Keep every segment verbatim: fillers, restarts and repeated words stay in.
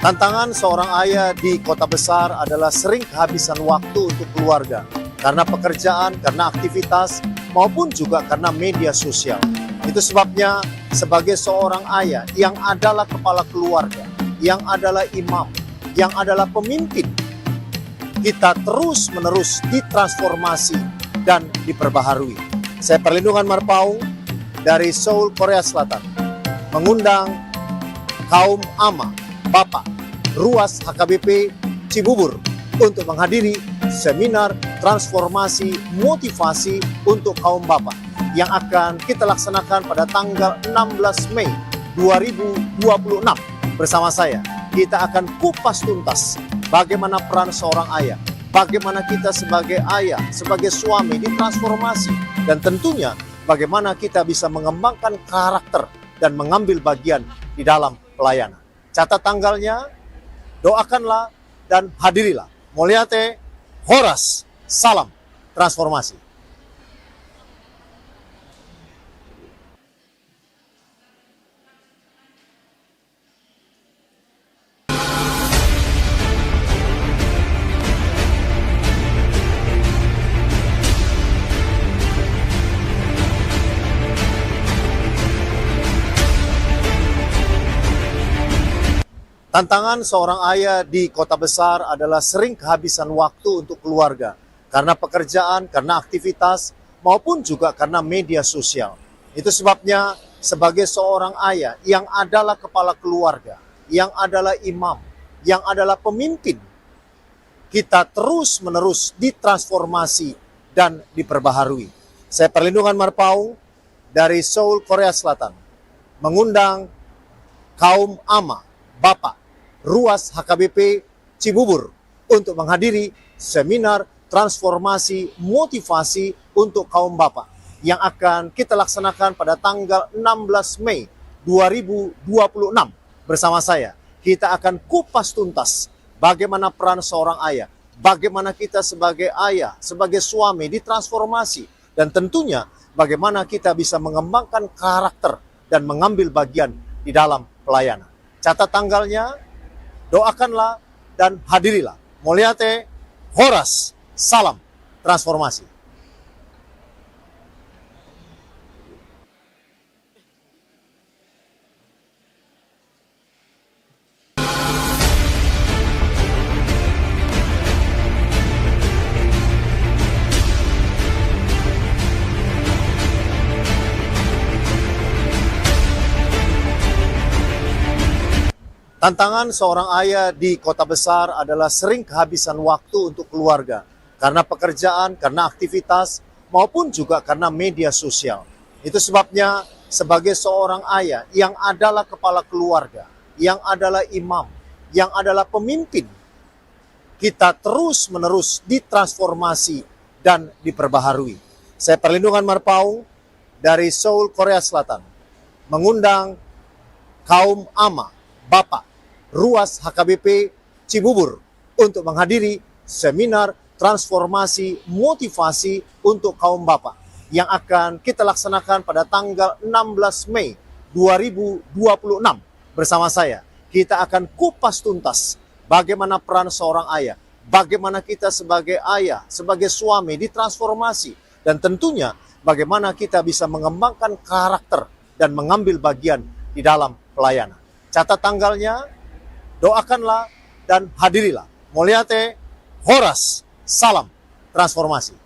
Tantangan seorang ayah di kota besar adalah sering kehabisan waktu untuk keluarga karena pekerjaan, karena aktivitas, maupun juga karena media sosial. Itu sebabnya, sebagai seorang ayah yang adalah kepala keluarga, yang adalah imam, yang adalah pemimpin, kita terus-menerus ditransformasi dan diperbaharui. Saya Perlindungan Marpaung dari Seoul, Korea Selatan, mengundang kaum ama, bapak, Ruas H K B P Cibubur untuk menghadiri seminar transformasi motivasi untuk kaum bapak yang akan kita laksanakan pada tanggal enam belas Mei dua ribu dua puluh enam bersama saya. Kita akan kupas tuntas bagaimana peran seorang ayah, bagaimana kita sebagai ayah, sebagai suami ditransformasi, dan tentunya bagaimana kita bisa mengembangkan karakter dan mengambil bagian di dalam pelayanan. Catat tanggalnya, doakanlah, dan hadirilah. Mauliate, horas, salam transformasi. Tantangan seorang ayah di kota besar adalah sering kehabisan waktu untuk keluarga karena pekerjaan, karena aktivitas, maupun juga karena media sosial. Itu sebabnya, sebagai seorang ayah yang adalah kepala keluarga, yang adalah imam, yang adalah pemimpin, kita terus-menerus ditransformasi dan diperbaharui. Saya Perlindungan Marpaung dari Seoul, Korea Selatan, mengundang kaum ama, bapak, Ruas H K B P Cibubur untuk menghadiri seminar transformasi motivasi untuk kaum bapak yang akan kita laksanakan pada tanggal enam belas Mei dua ribu dua puluh enam bersama saya. Kita akan kupas tuntas bagaimana peran seorang ayah, bagaimana kita sebagai ayah, sebagai suami ditransformasi, dan tentunya bagaimana kita bisa mengembangkan karakter dan mengambil bagian di dalam pelayanan. Catat tanggalnya, doakanlah, dan hadirilah. Mauliate, horas, salam transformasi. Tantangan seorang ayah di kota besar adalah sering kehabisan waktu untuk keluarga karena pekerjaan, karena aktivitas, maupun juga karena media sosial. Itu sebabnya, sebagai seorang ayah yang adalah kepala keluarga, yang adalah imam, yang adalah pemimpin, kita terus-menerus ditransformasi dan diperbaharui. Saya Perlindungan Marpaung dari Seoul, Korea Selatan, mengundang kaum ama, bapak, Ruas H K B P Cibubur untuk menghadiri seminar transformasi motivasi untuk kaum bapak yang akan kita laksanakan pada tanggal enam belas Mei dua ribu dua puluh enam bersama saya. Kita akan kupas tuntas bagaimana peran seorang ayah, bagaimana kita sebagai ayah, sebagai suami ditransformasi, dan tentunya bagaimana kita bisa mengembangkan karakter dan mengambil bagian di dalam pelayanan. Catat tanggalnya, doakanlah, dan hadirilah. Mauliate, horas, salam transformasi.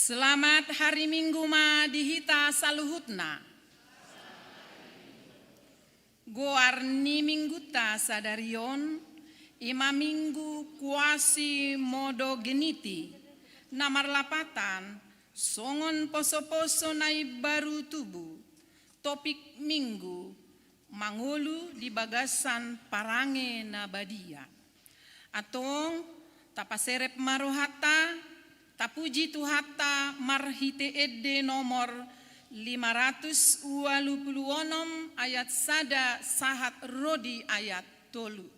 Selamat hari Minggu ma di hita saluhutna. Goar ni Minggunta sadari on, i ma Minggu Quasimodogeniti, na marlapatan songon posoposo na imbaru tubu. Topik Minggu, mangolu di bagasan parange na badia. Antong, tapaserep ma rohanta, tapuji Tuhanta marhite ende nomor lima ratus ualu pulu onom ayat sada sahat ro di ayat tolu.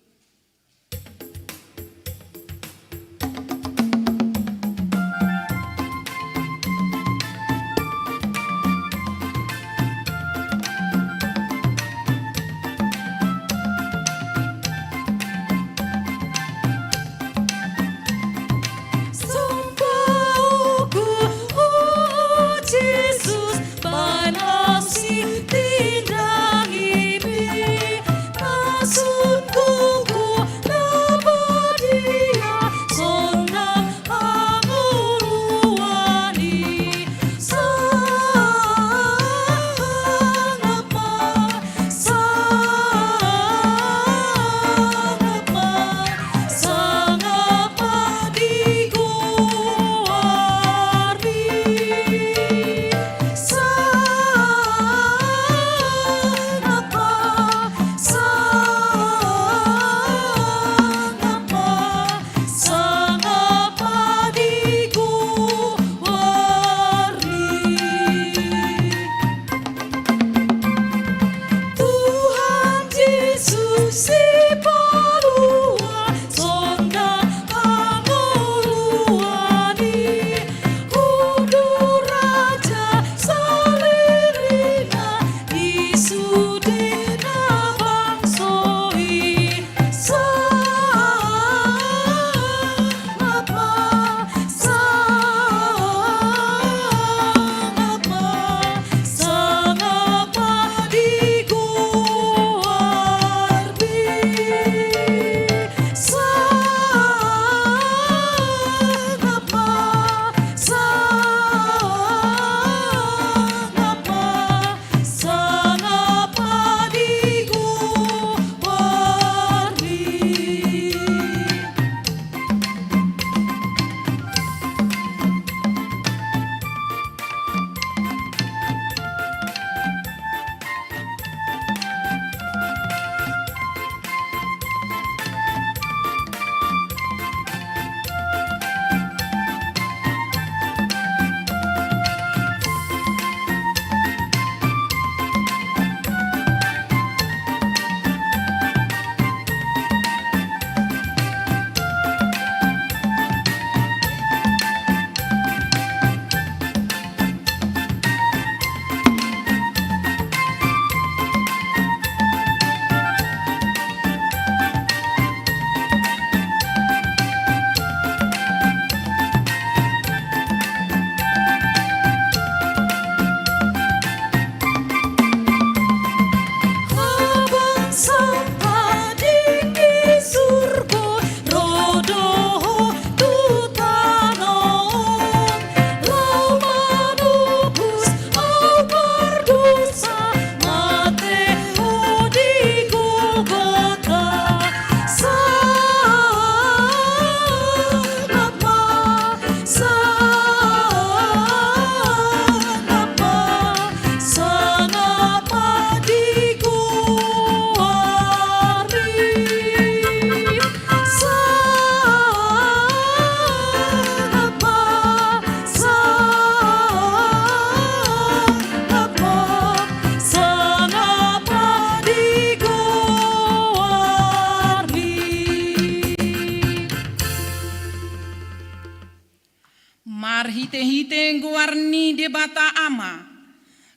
Debata Ama,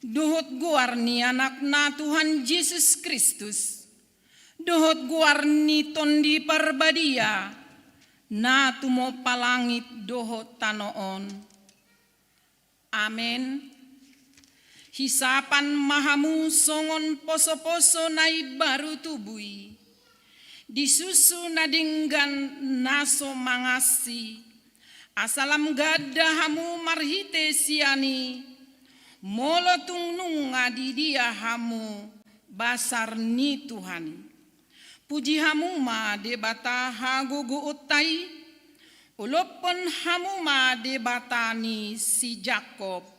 dohot goar ni Anakna Tuhan Jesus Kristus, dohot goar ni Tondi Parbadia, na tumompa langit dohot tano on. Amen. Hisapan ma hamu songon posoposo na imbaru tubu i, di susu na denggan na so mangansi, asa lam ganda hamu marhite sian i, molo tung nunga didia hamu basar ni Tuhan i. Puji hamu ma Debata hagogoonta i, olophon hamu ma Debata ni si Jakob.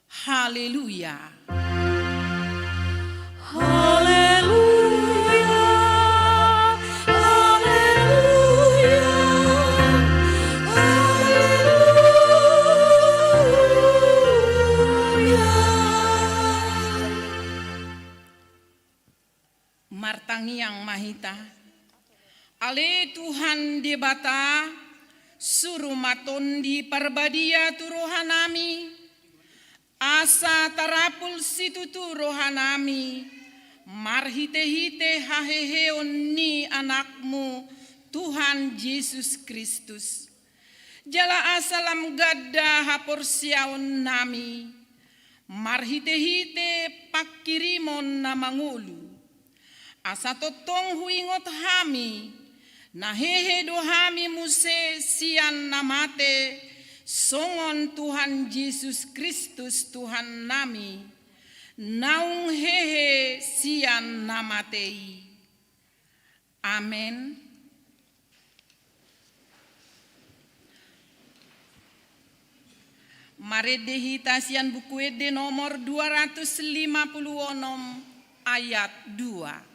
Haleluya. Haleluya. Haleluya. Haleluya. Martangiang ma hita. Ale Tuhan Debata, suru ma Tondi Parbadia tu rohanami, asa tarapul situtu rohanami, marhitehite haheheon ni Anakmu, Tuhan Jesus Kristus. Jala asa lam ganda haporseaonnami, marhitehite pangkirimon na mangolu. Asa tongtong huingot hami, na hehe do hami muse sian na mate, songon Tuhan Jesus Kristus Tuhannami, naung hehe sian na mate i. Amen. Marende hita sian Buku Ende nomor dua ratus lima puluh onom, ayat dua.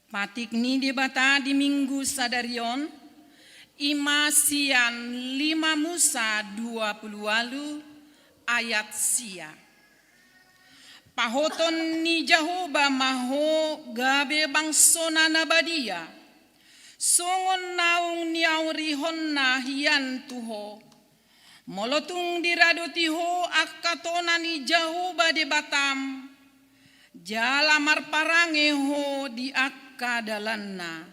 Patik ni Debata di Minggu sadari on, i ma sian lima Musa dua puluh ualu ayat sia. Pahoton ni Jahowa ma ho gabe bangsona na badia, songon naung niaorihonna hian tu ho. Molo tung diradoti ho angka tona ni Jahowa Debatam, jala marparange ho di angka dalanna.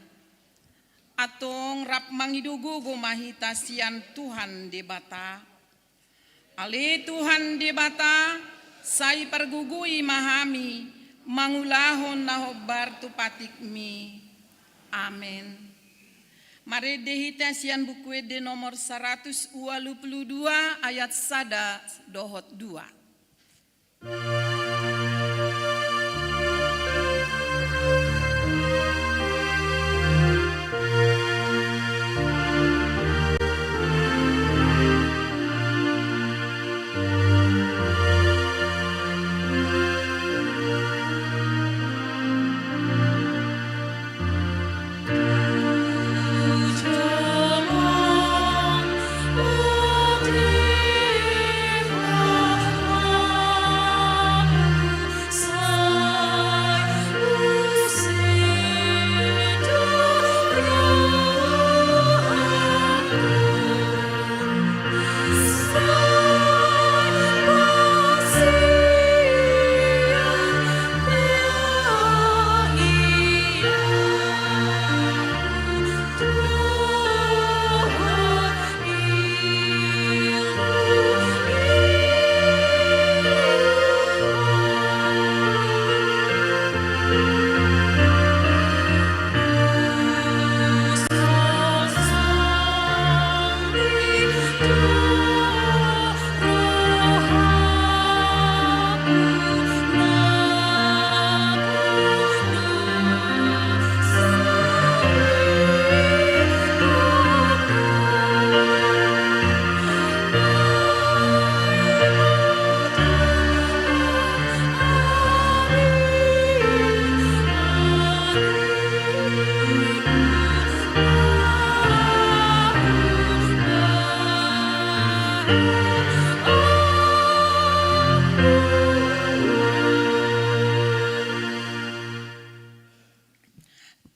Antong rap mangido gogo ma hita sian Tuhan Debata. Ale Tuhan Debata, sai pargogoi ma hami mangulahon na hombar tu patikmi. Amen. Marende hita sian Buku Ende nomor saratus ualu puluh dua ayat sada dohot dua.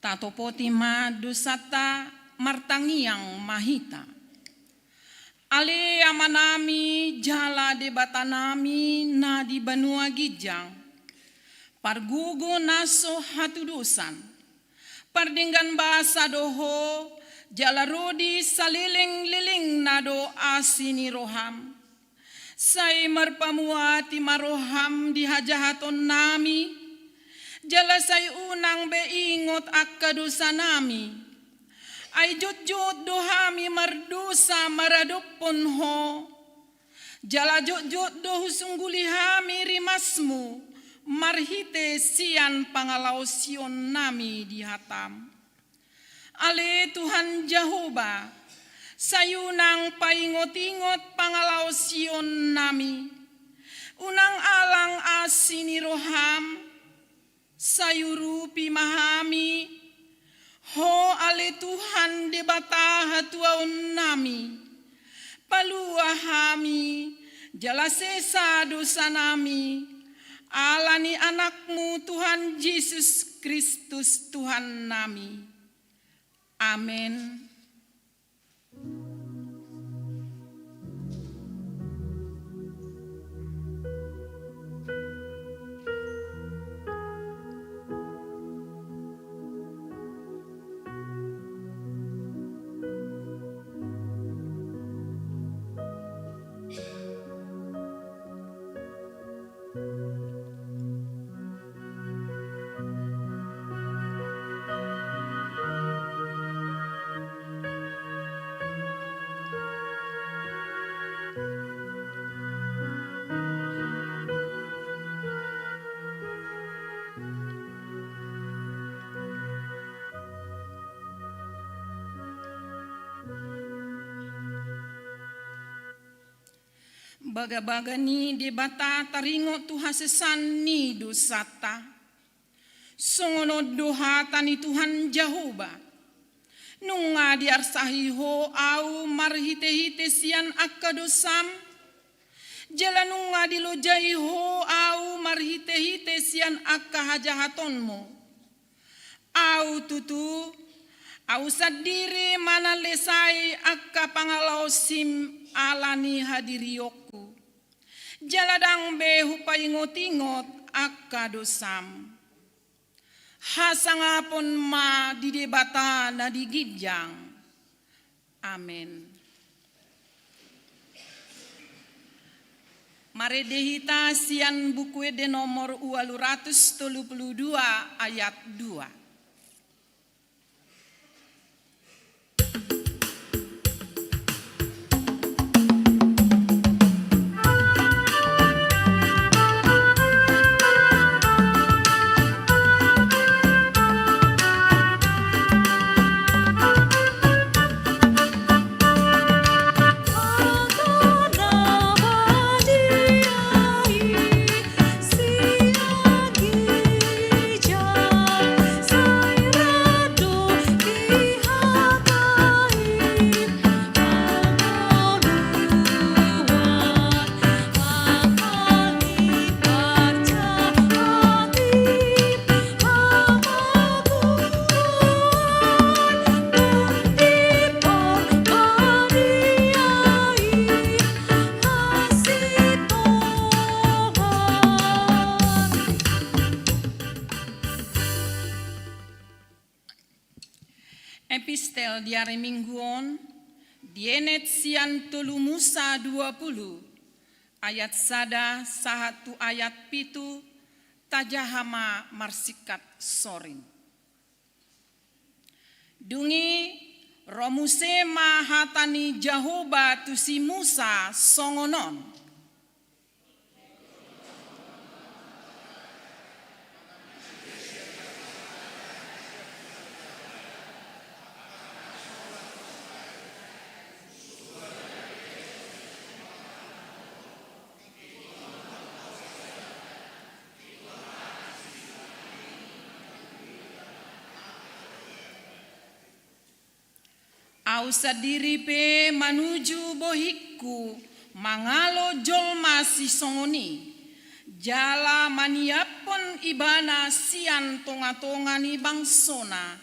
Tatopoti ma dosanta, martangiang ma hita. Ale Amanami jala Debatanami na di banua ginjang, pargogo na so hatudosan, pardenggan basa do Ho, jala ro di salelenglelengna do asi ni roham. Sai marpamuati ma roham di hajahatonnami, jala sai unang be ingot angka dosanami. Ai jotjot do hami mardosa maradophon Ho, jala jotjot do husungguli hami rimasmu marhite sian pangalaosionnami di hatam. Ale Tuhan Jahowa, sai unang paingotingot pangalaosionnami, unang alang asi ni roham, sai urupi ma hami, Ho ale Tuhan Debata hatuaonnami, palua hami, jala sesa dosanami, ala ni Anakmu Tuhan Jesus Kristus Tuhannami. Amen. Bagabaga ni Debata taringot tu hasesaan ni dosanta. Songon on do hata ni Tuhan Jahowa: Nunga diarsahi Ho Ahu marhitehite sian angka dosam, jala nunga dilojai Ho Ahu marhitehite sian angka hajahatonmu. Ahu tutu, Ahu sandiri ma na lesai angka pangalaosim ala ni hadirionku, jala ndang be hupaingotingot angka dosam. Hasangapon ma di Debata na di ginjang. Amen. Marende hita sian Buku Ende nomor ualu ratus tolu pulu dua, ayat dua. Epistel di ari Minggu on, dienet sian tolu Musa dua pulu, ayat sada sahat tu ayat pitu, tajaha ma marsingkat soring. Dung i, ro muse ma hata ni Jahowa tu si Musa songon on. Ahu sandiri pe manuju bohingku mangalo jolma sisongon i, jala maniaphon ibana sian tongatonga ni bangsona,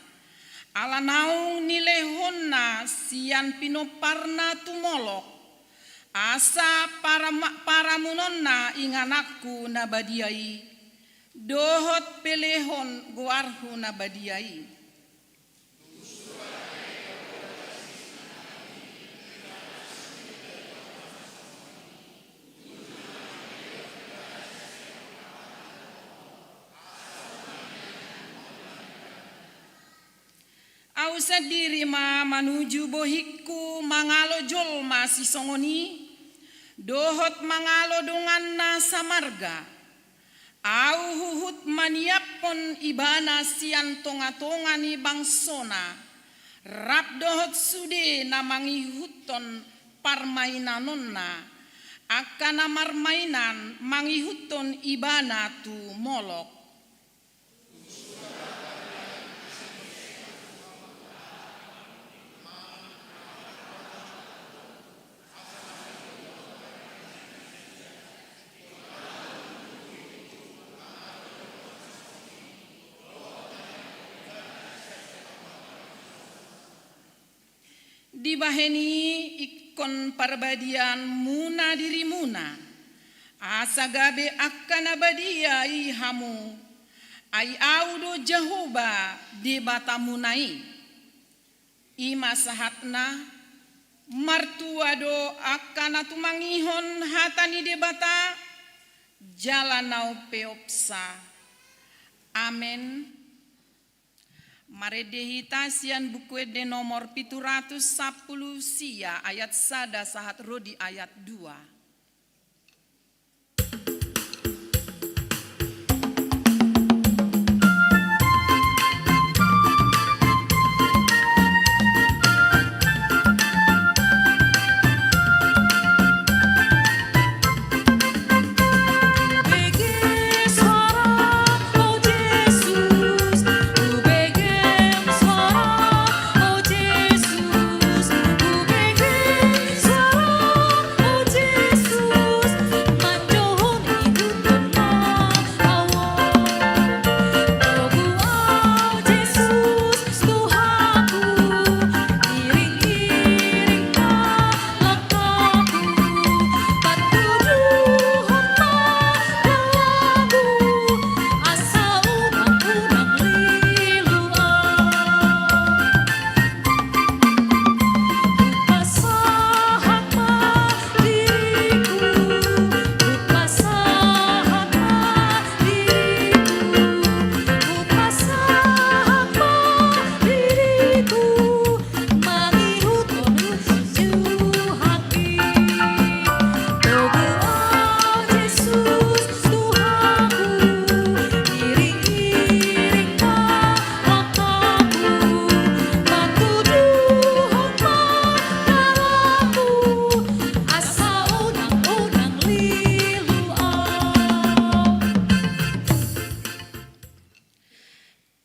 Ala naung nilehonna sian pinomparna tu Molok, asa parama-, paramunonna ingananku na badia i, dohot pelehon goarhu na badia i. Ahu sandiri ma manuju bohingku mangalo jolma sisongon i, dohot mangalo donganna samarga. Ahu huhut maniaphon ibana sian tonga-tonga ni bangsona, rap dohot sude na mangihuthon parmainanonna, angka na marmainan mangihuthon ibana tu Molok. Dibahen i ingkon parbadianmuna dirimuna, asa gabe angka na badia i hamu, ai Ahu do Jahowa Debatamuna i. I ma sahatna. Martua do angka na tumangihon hata ni Debata jala na umpeopsa. Amen. Marende hita sian Buku Ende nomor pitu ratus sampulu sia, ayat sada sahat ro di ayat dua.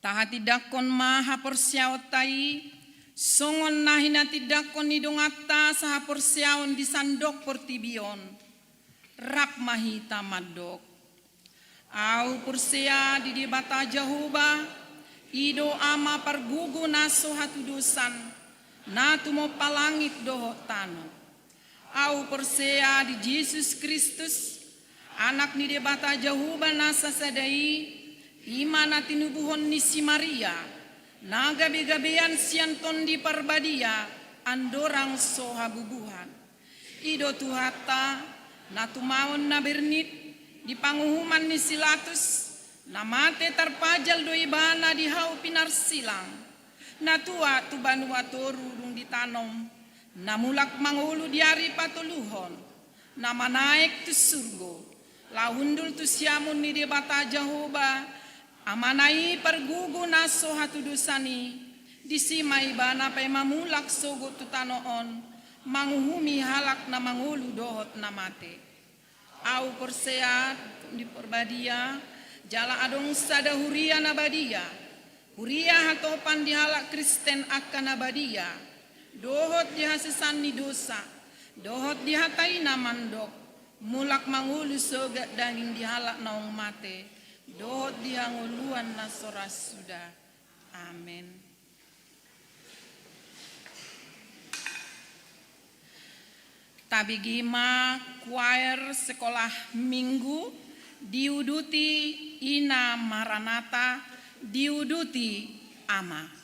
Tahatindangkon ma haporseaonta i, songon na hinatindangkon ni donganta sahaporseaon di sandok portibi on. Rap ma hita mandok. Ahu porsea di Debata Jahowa, i do Ama pargogo na so hatudosan, na tumompa langit dohot tano. Ahu porsea di Jesus Kristus, Anak ni Debata Jahowa na sasada i, i ma na tinubuhon ni si Maria, na gabegabean sian Tondi Parbadia, andorang so habubuhan. I do Tuhanta, na tumaon na bernit, di panguhuman ni si Latus, na mate tarpajal do ibana di hau pinarsilang, na tua tu banua toru dung ditanom, na mulak mangolu di ari patoluhon, na manaek tu surgo, laho hundul tu siamun ni Debata Jahowa, Amana i pargogo na so hatudosan i, disi ma ibana paima mulak sogot tu tano on, manguhumi halak na mangolu dohot na mate. Ahu porsea di Parbadia, jala adong sada huria na badia, huria hatopan di halak Kristen angka na badia, dohot di hasesaan ni dosa, dohot di hata i na mandok, mulak mangolu sogot daging di halak naung mate, dohot di hangoluan na so ra suda. Amen. Tabege ma kuaer sekolah minggu, diuduti Ina Maranata, diuduti Ama.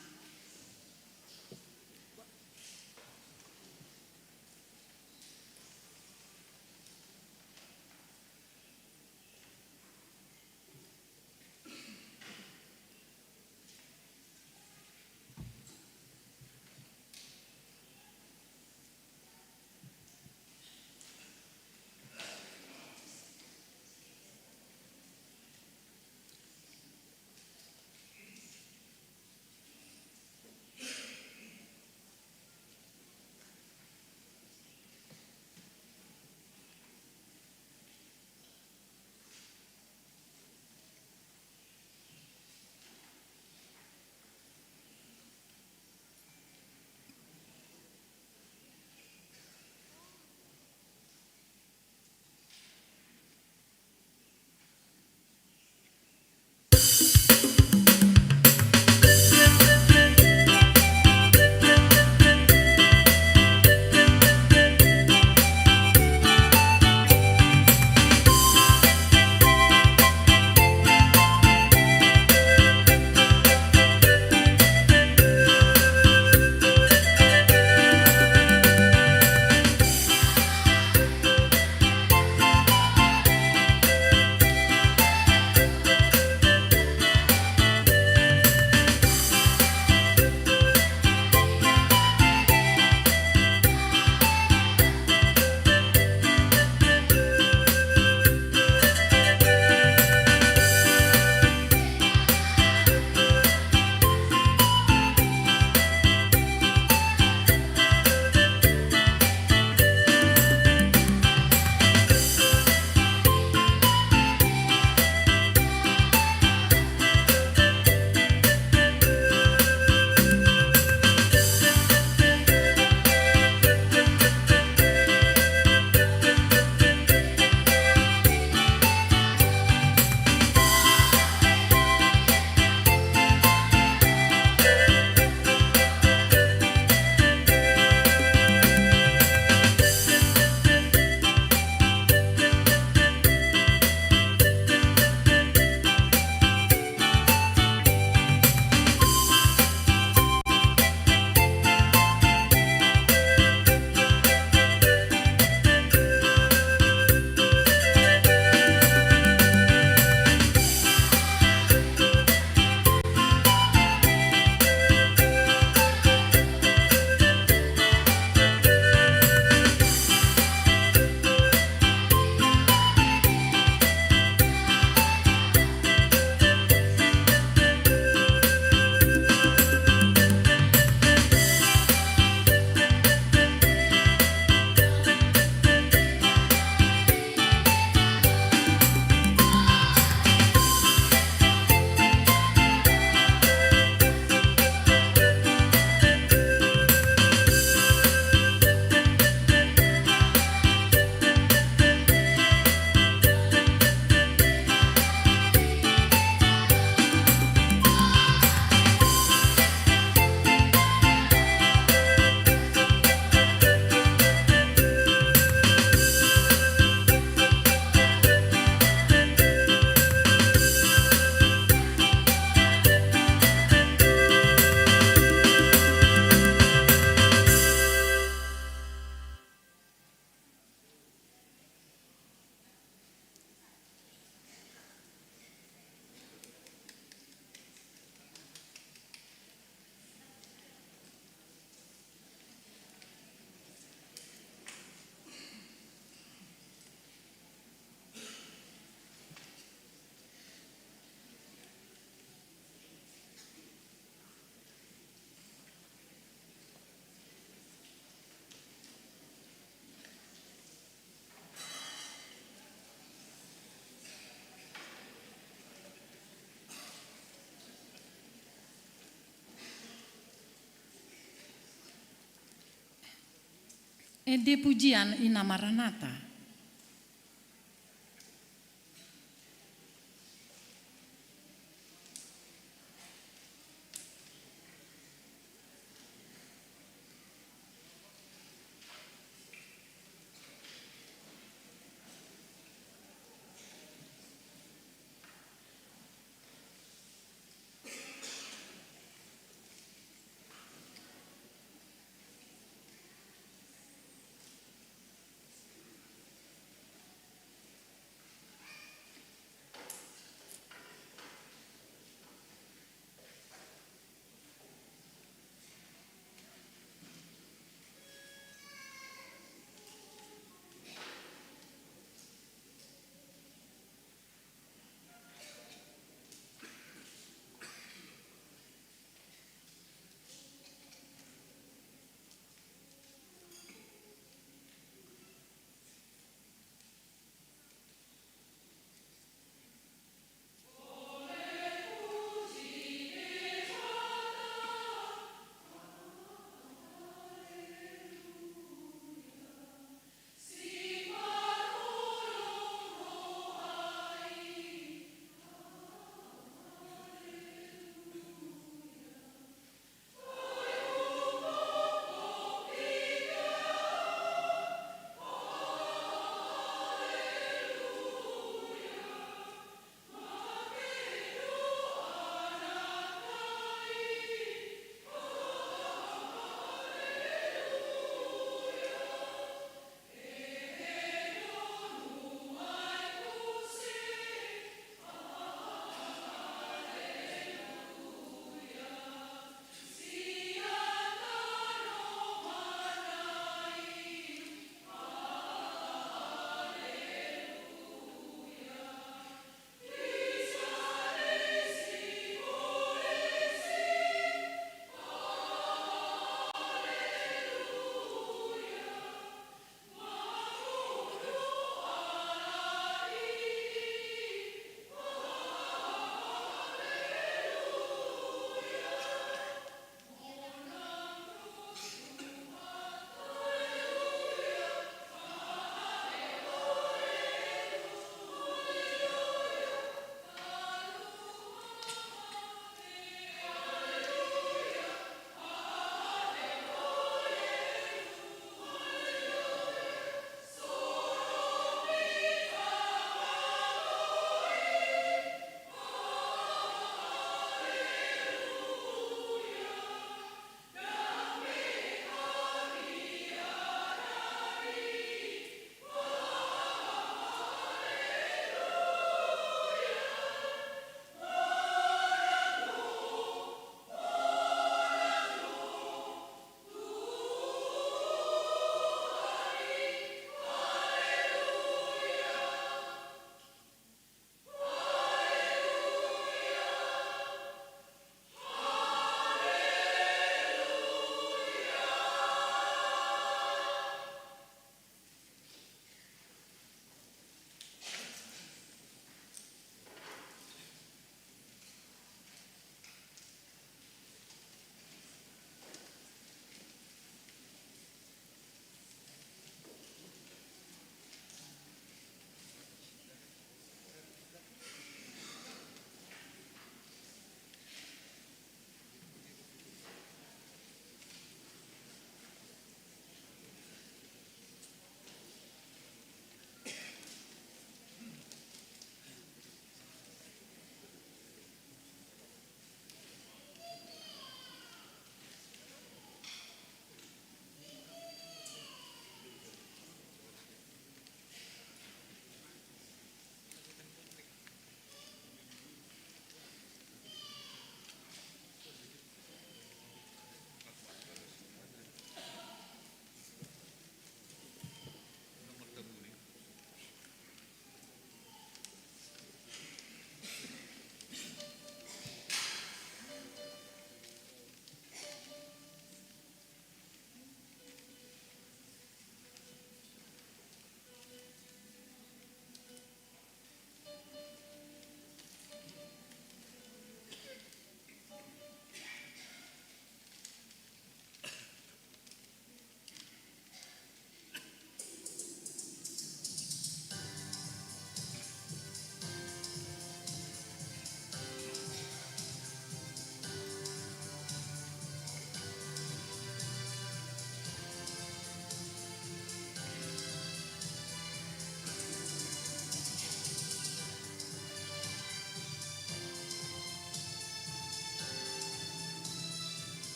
Ende pujian Ina Maranata.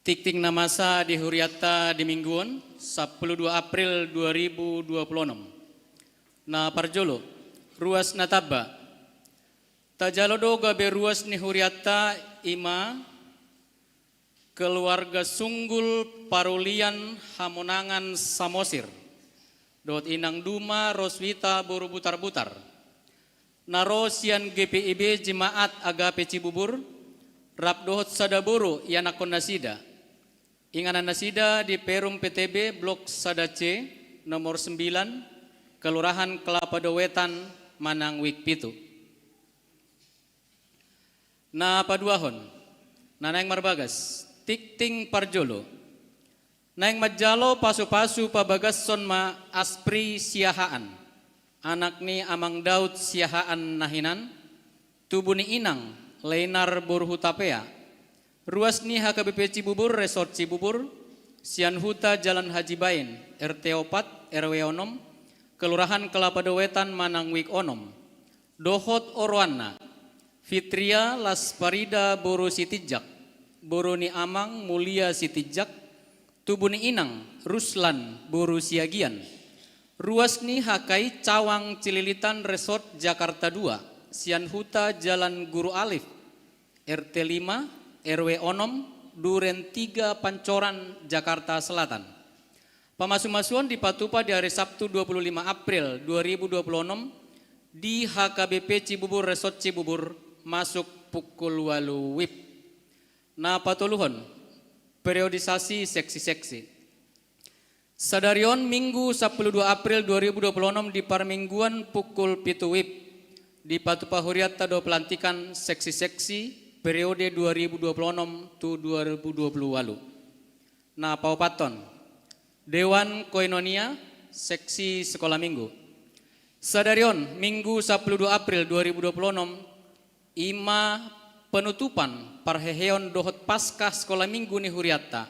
Tingting na masa di hurianta di minggu on, sampulu dua April dua ribu dua puluh enam. Na parjolo, ruas na tamba. Tajalo do gabe ruas ni hurianta, i ma keluarga Sunggul Parulian Hamonangan Samosir dohot inang Duma Roswita boru Butarbutar, na ro sian G P I B Jemaat Agape Cibubur, rap dohot sada boru ianakhon nasida. Inganan nasida di Perum P T B Blok sada C, nomor sembilan, Kelurahan Kelapa Dua Wetan, Manang Wijk pitu. Na paduahon, na naeng marbagas, tingting parjolo. Naeng manjalo pasupasu pabagason ma Aspri Siahaan, anak ni Amang Daud Siahaan na hinan, tubu ni inang Leinar boru Hutapea, ruas ni H K B P Cibubur, Resort Cibubur, sian huta Jalan Haji Bain, R T opat, R W onom, Kelurahan Kelapa Dua Wetan, Manang Wijk onom. Dohot oroanna, Fitria Lasparida boru Sitinjak, boru ni Amang Mulia Sitinjak, tubu ni inang Ruslan boru Siagian, ruas ni H K I Cawang Cililitan Resort Jakarta dua, sian huta Jalan Guru Alif, R T lima, R W onom, Duren tiga, Pancoran, Jakarta Selatan. Pamasumasuon dipatupa di ari Sabtu dua puluh lima April dua ribu dua puluh enam di H K B P Cibubur, Resort Cibubur, masuk pukul ualu wib. Na patoluhon, periodisasi seksi-seksi. Sadari on Minggu sampulu dua April dua ribu dua puluh enam di parmingguan pukul pitu wib, dipatupa hurianta do pelantikan seksi-seksi periode dua ribu dua puluh enam tu dua ribu dua puluh ualu. Na paopathon, Dewan Koinonia, seksi sekolah minggu. Sadari on, Minggu sampulu dua April dua ribu dua puluh enam, i ma penutupan parheheon dohot Paskah sekolah minggu ni hurianta.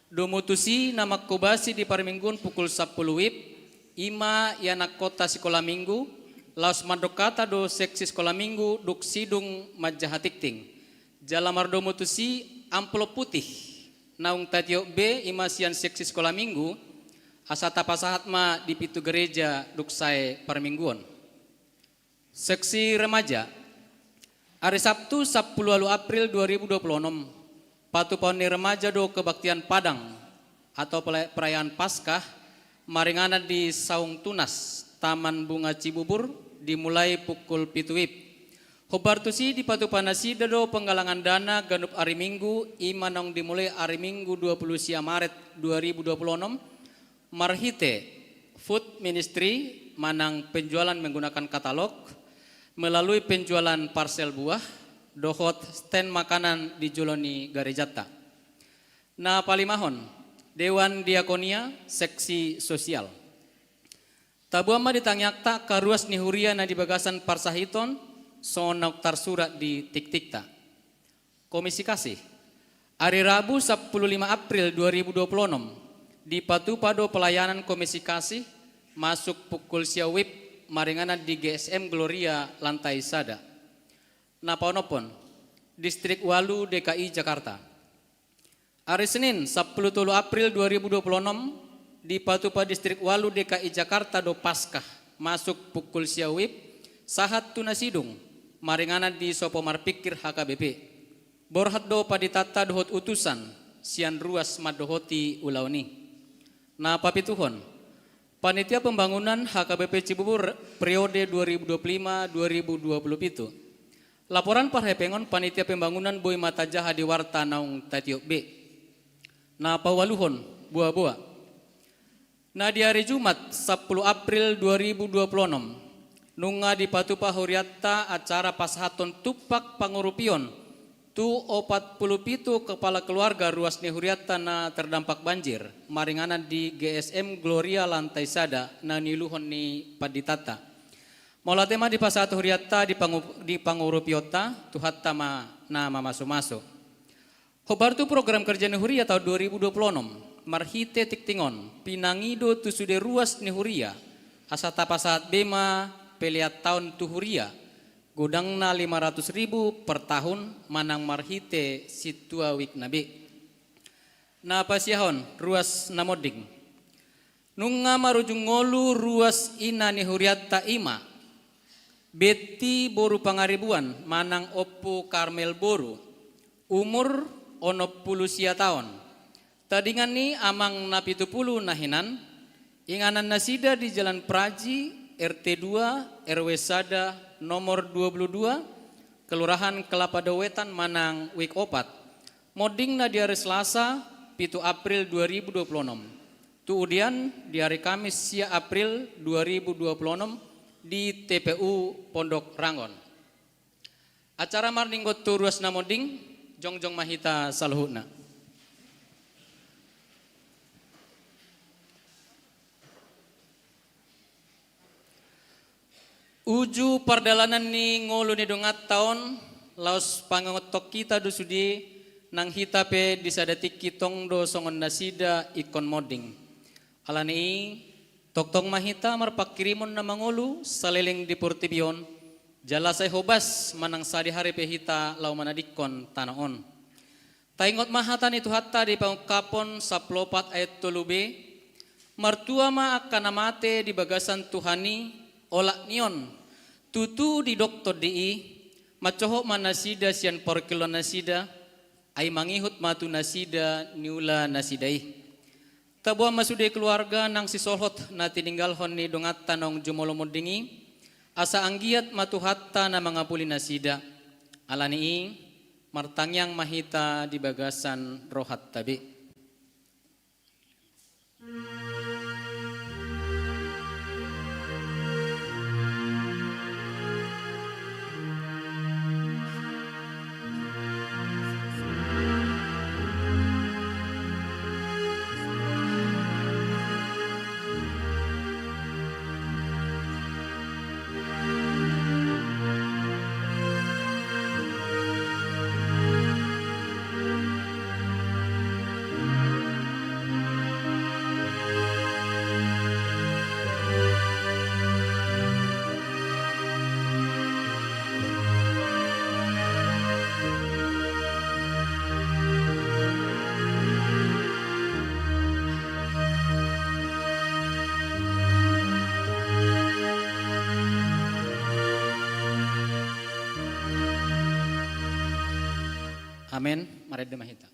Domu tusi na manghobasi di parmingguon pukul sampulu wib, i ma ianakhonta sekolah minggu, laos mandok hata do seksi sekolah minggu dung sidung manjaha tingting. Jala mardomu tusi amplop putih, naung tatiop be i ma sian seksi sekolah minggu, asa tapasahat ma di pintu gereja dung sae parmingguon. Seksi remaja. Ari Sabtu sampulu ualu April dua ribu dua puluh enam, patupaon ni remaja do kebaktian Padang atau pela-, perayaan Paskah, maringanan di Saung Tunas, Taman Bunga Cibubur, dimulai pukul pitu wib. Hombar tusi dipatupa nasida do penggalangan dana ganup ari Minggu, i ma naung dimulai ari Minggu dua puluh sia Maret dua ribu dua puluh enam, marhite food ministry manang penjualan menggunakan katalog, melalui penjualan parsel buah, dohot stand makanan di jolo ni garejanta. Na palimahon, Dewan Diakonia, seksi sosial. Taboan ma di tangiangta angka ruas ni huria na di bagasan parsahiton, songon naung tarsurat di tingtingta. Komisi Kasih. Ari Rabu sampulu lima April dua ribu dua puluh enam, dipatupa do pelayanan Komisi Kasih masuk pukul sia wib maringanan di G S M Gloria lantai sada. Na paonomhon, Distrik ualu D K I Jakarta. Ari Senin sampulu tolu April dua ribu dua puluh enam, dipatupa Distrik ualu D K I Jakarta do Paskah, masuk pukul sia wib, sahat tu na sidung, maringanan di Sopo Marpingkir H K B P. Borhat do panditanta dohot utusan, sian ruas mandohoti ulaon i. Na papituhon, Panitia Pembangunan H K B P Cibubur periode dua ribu dua puluh lima dua ribu dua puluh pitu. Laporan parhepengon Panitia Pembangunan boi ma tajaha di warta naung tatiop be. Na paualuhon, boa-boa. Na di ari Jumat sampulu April dua ribu dua puluh enam, nunga dipatupa hurianta acara pasahathon tumpak pangurupion tu opat pulu pitu kepala keluarga ruas ni hurianta na terdampak banjir, maringanan di G S M Gloria lantai sada na niuluhon ni panditanta. Mauliate ma dipasahat hurianta di pangu-, di pangurupionta, Tuhanta ma na mamasumasu. Hombar tu program kerja ni huria taon dua ribu dua puluh enam, marhite tingting on, pinangido tu sude ruas ni huria, asa tapasahat be ma pelean taon tu huria, godangna lima ratus ribu per tahun manang marhite sintua wijk na be. Na pasiahon ruas na monding. Nunga marujung ngolu ruas ina ni hurianta, i ma Betti boru Pangaribuan manang Ompu Karmel boru, umur onom pulu sia taon. Tadingan ni amang na pitu pulu na hinan, inganan nasida di Jalan Praji, R T dua, R W sada, nomor dua pulu dua, Kelurahan Kelapa Dauetan manang Wik Opat. Mondingna di ari Selasa, pitu April dua ribu dua pulu onom. Tu udian di ari Kamis, sia April dua ribu dua pulu onom, di T P U Pondok Rangon. Acara marninggot tu ruas na monding, jongjong ma hita saluhutna. Uju pardalanan ni ngolu ni donganta on, laos pangingothon hita do sude, nang hita pe di sada tingki tong do songon nasida ingkon monding. Alani i, tongtong ma hita marpanghirimon na mangolu saleleng di portibi on, jala sai hobas manang sadihari pe hita laho manadingkon tano on. Taingot ma hata ni Tuhanta di Pangungkapon sampulu opat ayat tolu b, martua ma angka na mate di bagasan Tuhan i, olat ni on, tutu didok Tondi i, mansohot ma nasida sian parungkilon nasida, ai mangihut ma tu nasida niula nasida i. Taboan ma sude keluarga nang sisolhot na tininggalhon ni donganta naung jumolo monding i, asa anggiat ma Tuhanta na mangapuli nasida. Alani i, martangiang ma hita di bagasan rohanta be. Amen. Marende ma hita.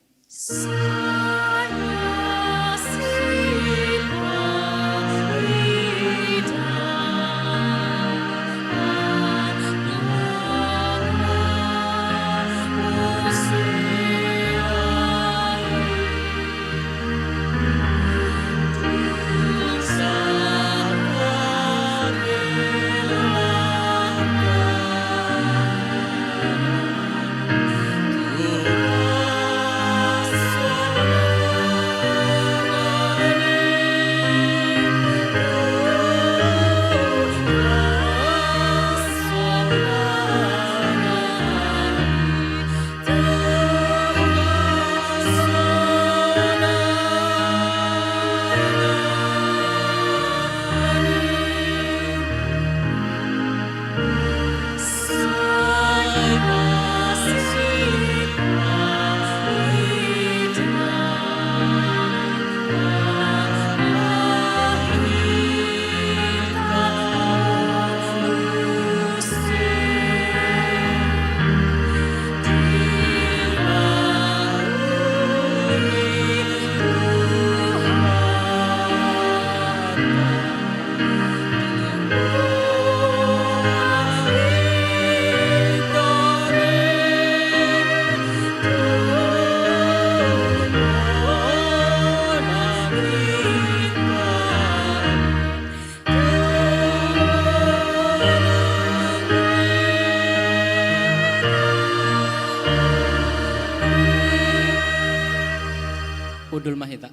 Hundul ma hita.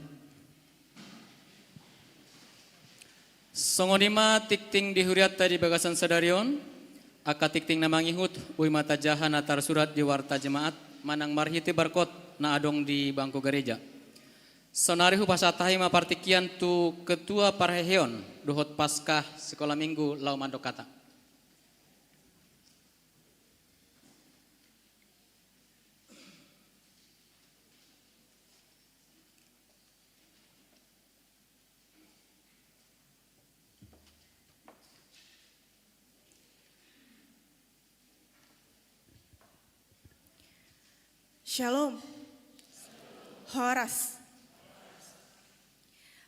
Songon i ma tingting di hurianta di bagasan sadari on, angka tingting na mangihut, boi ma tajaha na tarsurat di Warta Jemaat, manang marhite barkod na adong di bangku gareja. Saonari hupasahat hami ma partingkian tu Ketua Parheheon dohot Paskah Sikola Minggu laho mandok hata. Shalom. Horas.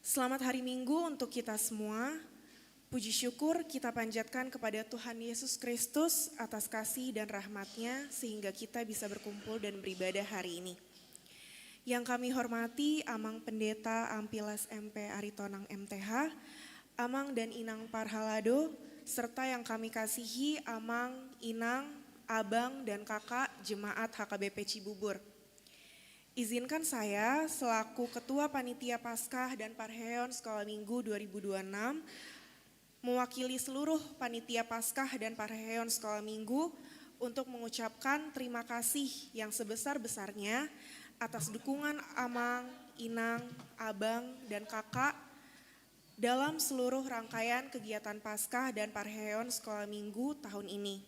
Selamat hari Minggu untuk kita semua. Puji syukur kita panjatkan kepada Tuhan Yesus Kristus atas kasih dan rahmat-Nya sehingga kita bisa berkumpul dan beribadah hari ini. Yang kami hormati Amang Pendeta Ampilas M P Aritonang M T H, Amang dan Inang Parhalado, serta yang kami kasihi Amang, Inang, Abang, dan Kakak Jemaat H K B P Cibubur. Izinkan saya selaku Ketua Panitia Paskah dan Parheon Sekolah Minggu dua ribu dua enam mewakili seluruh Panitia Paskah dan Parheon Sekolah Minggu untuk mengucapkan terima kasih yang sebesar-besarnya atas dukungan Amang, Inang, Abang, dan Kakak dalam seluruh rangkaian kegiatan Paskah dan Parheon Sekolah Minggu tahun ini,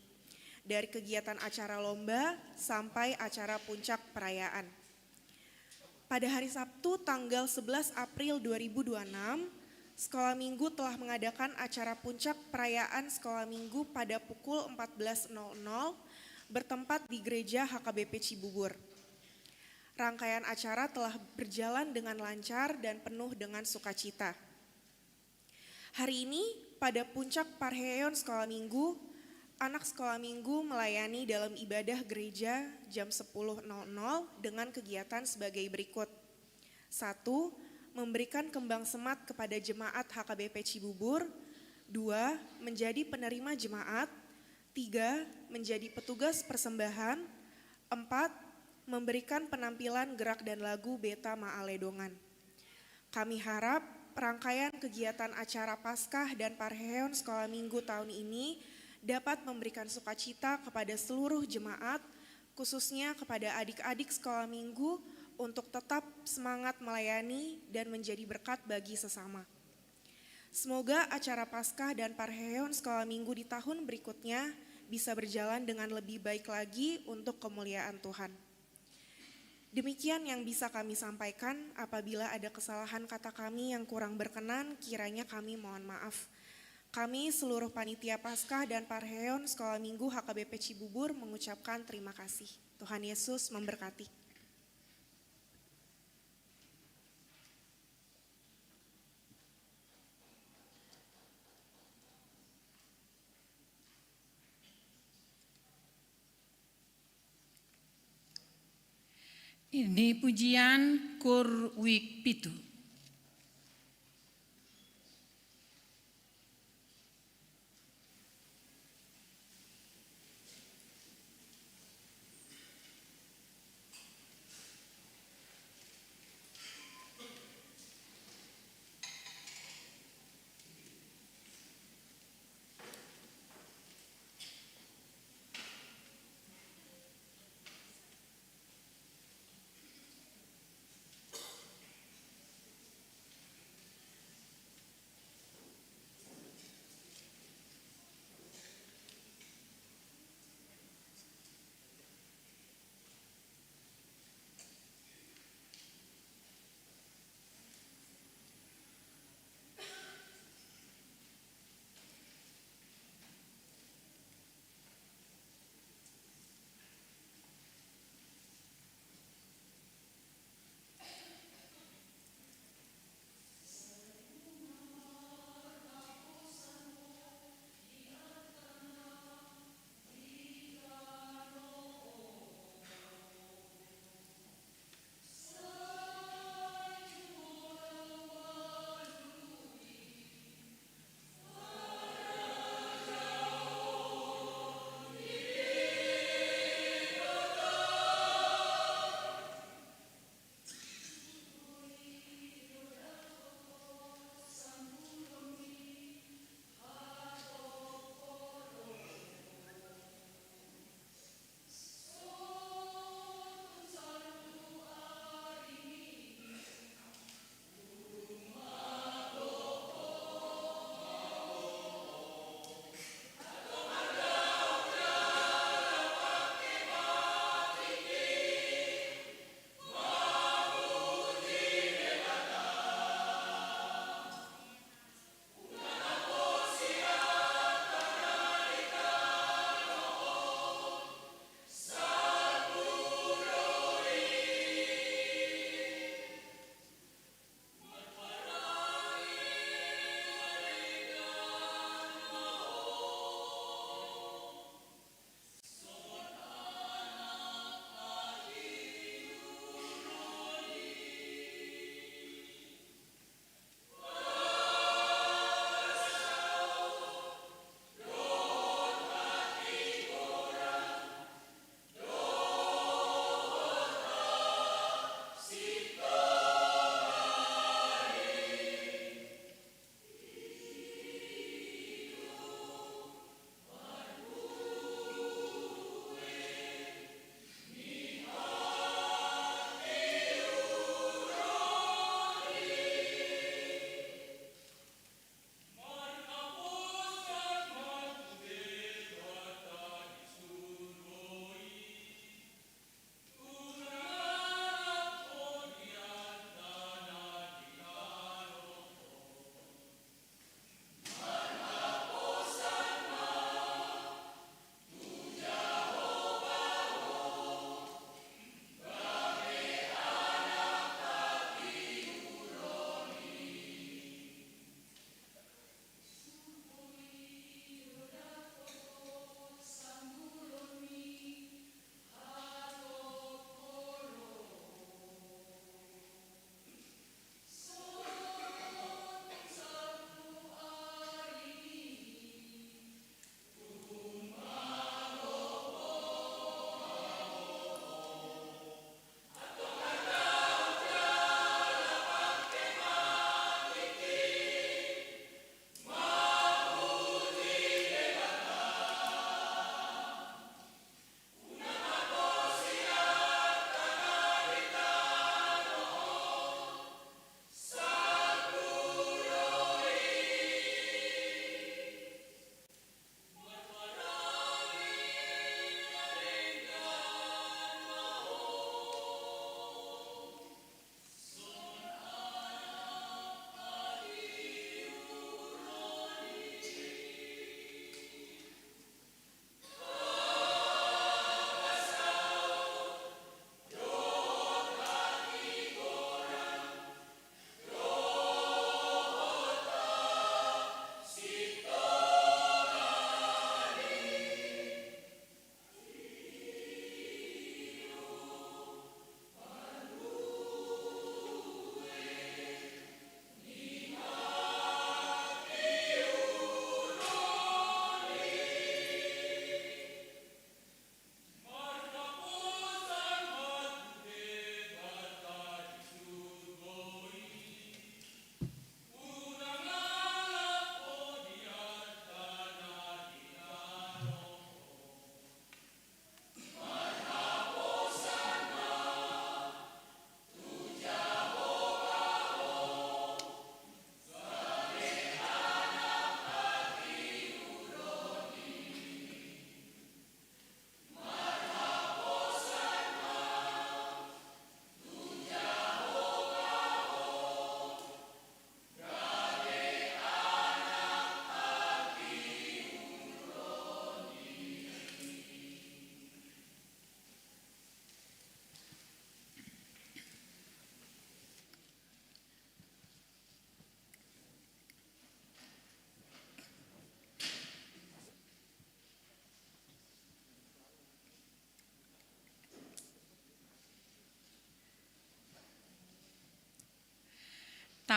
dari kegiatan acara lomba sampai acara puncak perayaan. Pada hari Sabtu, tanggal sebelas April dua ribu dua enam, Sekolah Minggu telah mengadakan acara puncak perayaan Sekolah Minggu pada pukul empat belas nol nol, bertempat di Gereja H K B P Cibubur. Rangkaian acara telah berjalan dengan lancar dan penuh dengan sukacita. Hari ini, pada puncak Parheon Sekolah Minggu, anak Sekolah Minggu melayani dalam ibadah gereja jam sepuluh nol nol dengan kegiatan sebagai berikut. Satu, memberikan kembang semat kepada jemaat H K B P Cibubur. Dua, menjadi penerima jemaat. Tiga, menjadi petugas persembahan. Empat, memberikan penampilan gerak dan lagu Beta Maaledongan. Kami harap rangkaian kegiatan acara Paskah dan Parheon Sekolah Minggu tahun ini dapat memberikan sukacita kepada seluruh jemaat, khususnya kepada adik-adik Sekolah Minggu, untuk tetap semangat melayani dan menjadi berkat bagi sesama. Semoga acara Paskah dan Parheon Sekolah Minggu di tahun berikutnya bisa berjalan dengan lebih baik lagi untuk kemuliaan Tuhan. Demikian yang bisa kami sampaikan. Apabila ada kesalahan kata kami yang kurang berkenan, kiranya kami mohon maaf. Kami, seluruh panitia Paskah dan Parheon Sekolah Minggu H K B P Cibubur, mengucapkan terima kasih. Tuhan Yesus memberkati. Ini pujian KUR Wijk pitu.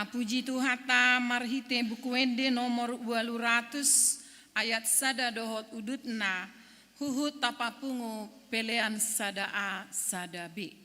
Puji Tuhanta, marhite Buku Ende nomor ualu ratus, ayat sada dohot udutna, huhut tapapungu pelean sada A sada B.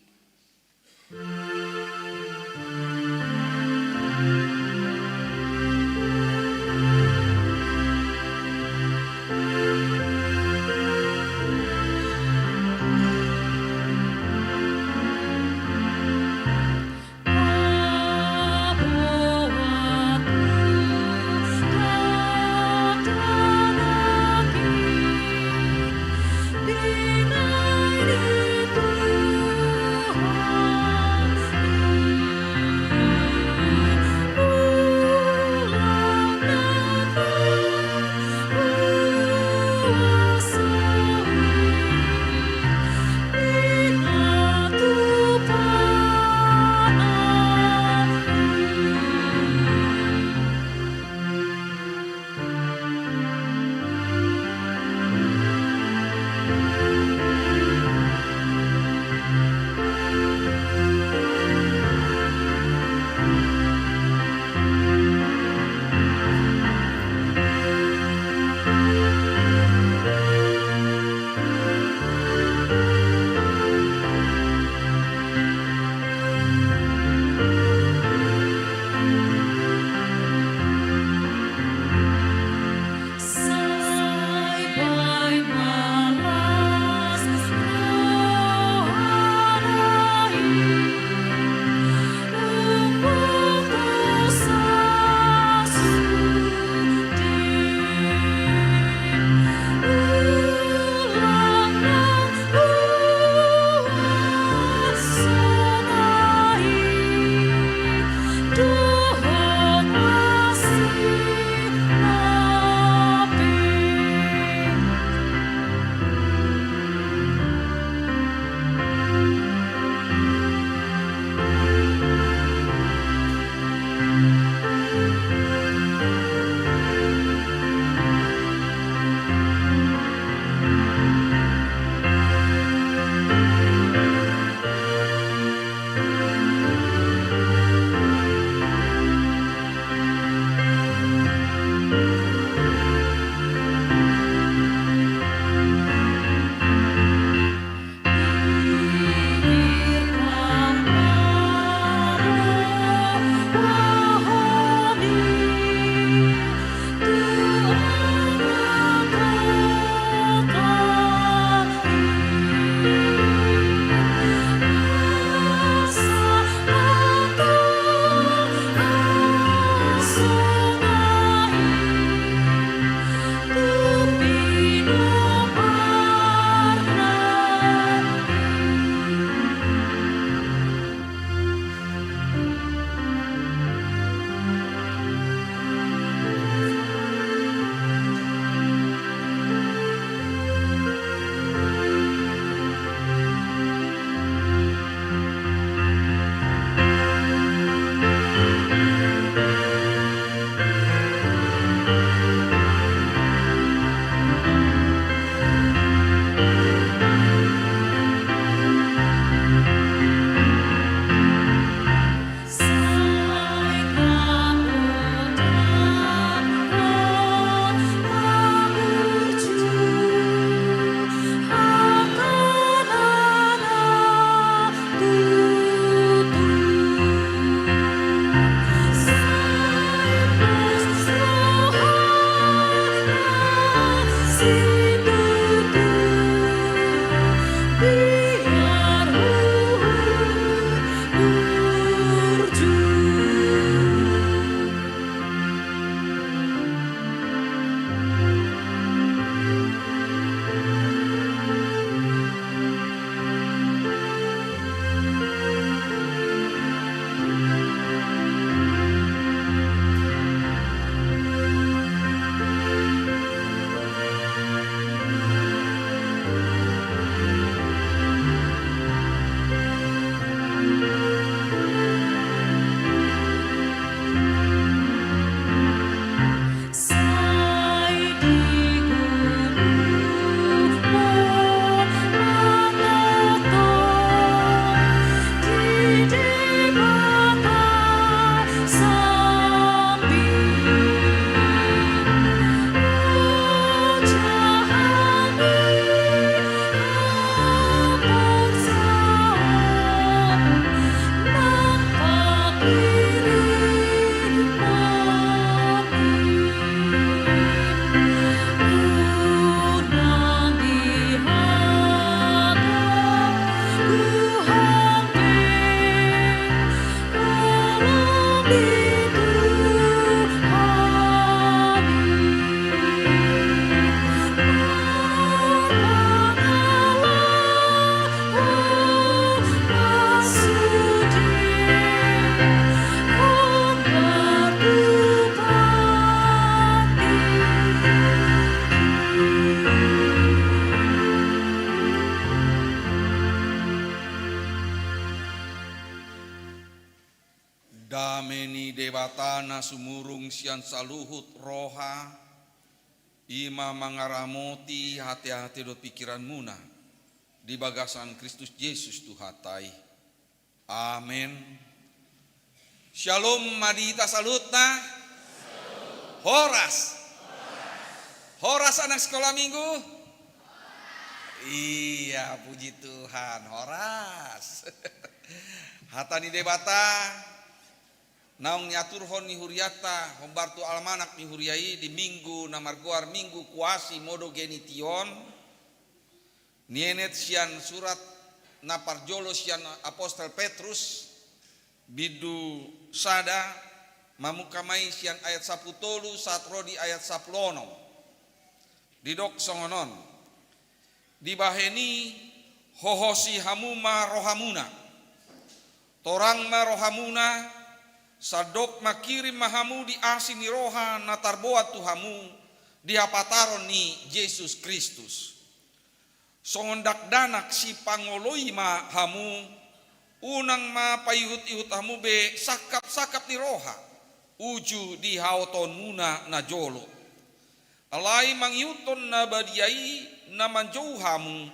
Debata na sumurung sian saluhut roha, i ma mangaramoti hate-hate dohot pingkiranmuna di bagasan Kristus Jesus Tuhanta i. Amen. Syalom ma di hita saluhutna. Horas. Horas anak sekolah minggu. Iya, puji Tuhan, horas. Hata ni Debata naung niaturhon ni hurianta hombar tu almanak ni huria i di minggu na margoar Minggu Quasimodogeneition, nienet sian surat na parjolo sian apostel Petrus, bindu sada, mamungka ma i sian ayat sampulu tolu sahat ro di ayat sampulu onom. Didok songon on: Dibahen i, hohosi hamu ma rohamuna. Torang ma rohamuna, sandok mangkirim ma hamu di asi ni roha na tarboan tu hamu di hapataron ni Jesus Kristus. Songon dakdanak sipangoloi ma hamu, unang ma paihut-ihut hamu be sangkap-sangkap ni roha, uju di haotoonmuna na jolo. Alai mangihuthon na badia i na manjou hamu,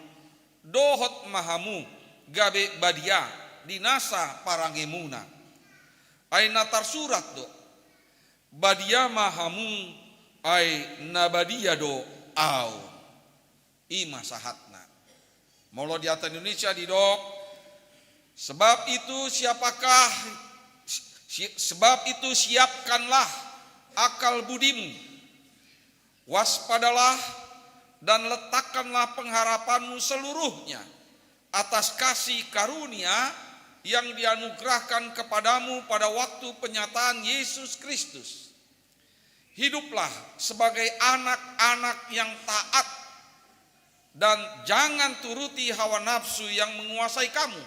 dohot ma hamu gabe badia di nasa parangemuna. Ai na tarsurat do: Badia ma hamu, ai na badia do Ahu. I ma sahatna. Molo di hata Indonesia didok: Sebab itu siapakah, si-, sebab itu siapkanlah akal budimu, waspadalah dan letakkanlah pengharapanmu seluruhnya atas kasih karunia yang dianugerahkan kepadamu pada waktu penyataan Yesus Kristus. Hiduplah sebagai anak-anak yang taat, dan jangan turuti hawa nafsu yang menguasai kamu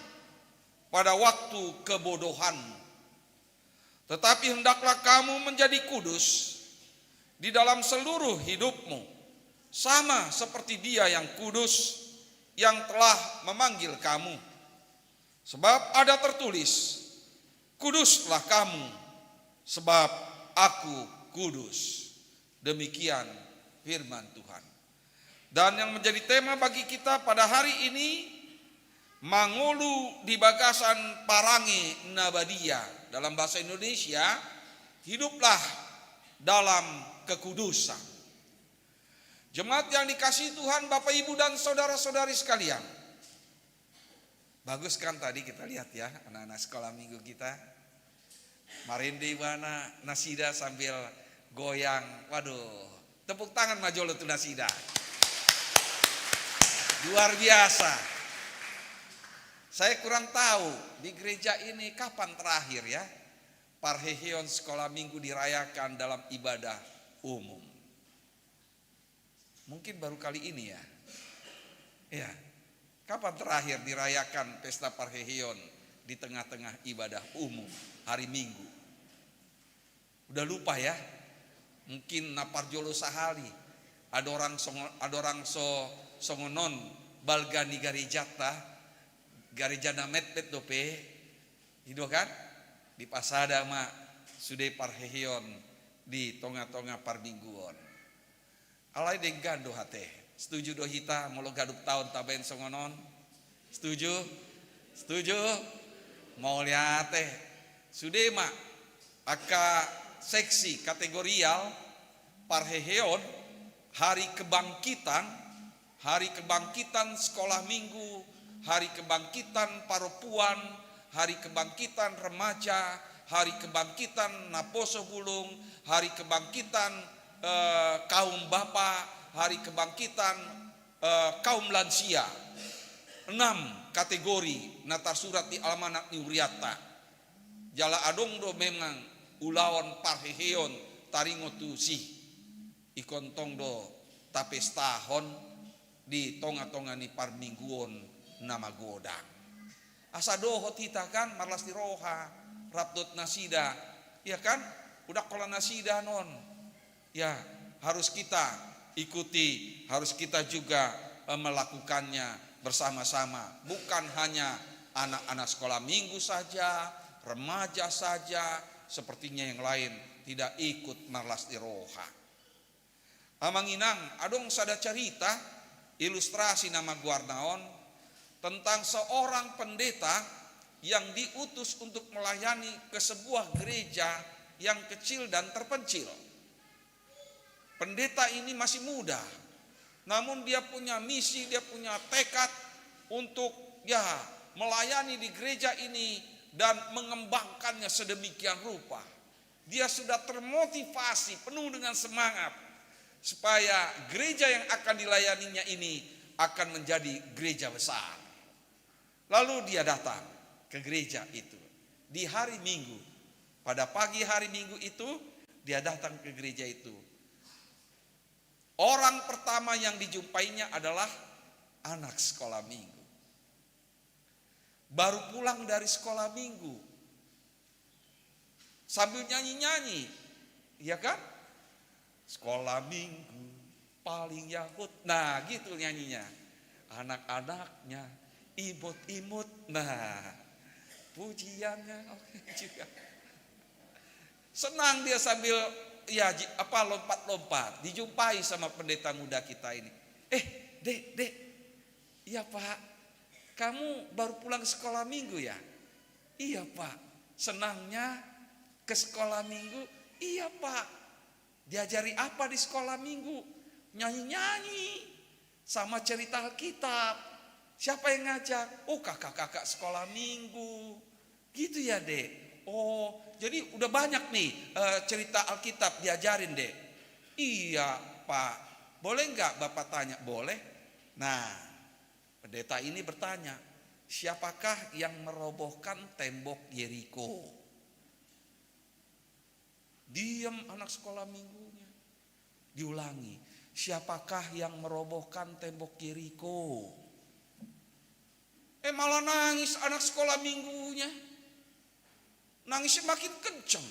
pada waktu kebodohanmu. Tetapi hendaklah kamu menjadi kudus di dalam seluruh hidupmu, sama seperti Dia yang kudus, yang telah memanggil kamu. Sebab ada tertulis, "Kuduslah kamu, sebab Aku kudus." Demikian firman Tuhan. Dan yang menjadi tema bagi kita pada hari ini, mangolu di bagasan parange na badia. Dalam bahasa Indonesia, hiduplah dalam kekudusan. Jemaat yang dikasihi Tuhan, Bapak, Ibu, dan saudara-saudari sekalian. Bagus kan tadi kita lihat ya, anak-anak sekolah minggu kita. Marende ibana, nasida sambil goyang. Waduh, tepuk tangan ma jolo tu nasida. Luar biasa. Saya kurang tahu, di gereja ini kapan terakhir ya, parheheon sekolah minggu dirayakan dalam ibadah umum. Mungkin baru kali ini ya. Ya. Kapan terakhir dirayakan pesta parheheon di tengah-tengah ibadah umum hari Minggu? Udah lupa ya? Mungkin na parjolo sahali. Adong songon, adong so, songon on balga ni garejata, gareja na metmet dope. I do kan? Dipasada ma sude parheheon di tonga-tonga parmingguon. Alai denggan do ate. Setuju do hita molo ganup taon tabaen songon on? Setuju? Setuju? Mauliate. Sude ma angka seksi kategorial parheheon, hari kebangkitan, hari kebangkitan sekolah minggu, hari kebangkitan parompuan, hari kebangkitan remaja, hari kebangkitan naposo bulung, hari kebangkitan eh, kaum bapa, hari kebangkitan eh, kaum lansia. Enam kategori na tarsurat di almanak ni hurianta. Jala adong do memang ulaon parheheon taringot tusi. Ingkon tong do tapestahon di tonga-tonga ni parmingguon na magodang. Asa dohot hita kan marlas ni roha, rap dohot nasida, ya kan? Udah kola nasida non. Ya, harus kita ikuti, harus kita juga eh, melakukannya bersama-sama. Bukan hanya anak-anak sekolah minggu saja, remaja saja, sepertinya yang lain tidak ikut marlas ni roha. Amang inang, adong sada cerita, ilustrasi nama goarna on, tentang seorang pendeta yang diutus untuk melayani ke sebuah gereja yang kecil dan terpencil. Pendeta ini masih muda, namun dia punya misi, dia punya tekad untuk, ya, melayani di gereja ini dan mengembangkannya sedemikian rupa. Dia sudah termotivasi, penuh dengan semangat, supaya gereja yang akan dilayaninya ini akan menjadi gereja besar. Lalu dia datang ke gereja itu di hari Minggu. Pada pagi hari Minggu itu, dia datang ke gereja itu. Orang pertama yang dijumpainya adalah anak sekolah minggu. Baru pulang dari sekolah minggu. Sambil nyanyi-nyanyi, ya kan? Sekolah minggu paling yahut. Nah, gitu nyanyinya. Anak-anaknya imut-imut. Nah, pujiannya oke juga. Senang dia sambil, ya, ji-, apa, lompat-lompat. Dijumpai sama pendeta muda kita ini. "Eh, Dek, Dek." "Iya, Pak." "Kamu baru pulang sekolah minggu, ya?" "Iya, Pak." "Senangnya ke sekolah minggu?" "Iya, Pak." "Diajari apa di sekolah minggu?" "Nyanyi-nyanyi sama cerita Alkitab." "Siapa yang ngajak?" "Oh, kakak-kakak sekolah minggu." "Gitu ya, Dek? Oh, jadi udah banyak nih, eh, cerita Alkitab diajarin, Dek?" "Iya, Pak." "Boleh nggak Bapak tanya?" "Boleh." Nah, pendeta ini bertanya, "Siapakah yang merobohkan tembok Yeriko?" Diam anak sekolah minggunya. Diulangi, "Siapakah yang merobohkan tembok Yeriko?" Eh, malah nangis anak sekolah minggunya. Nangisnya makin kenceng.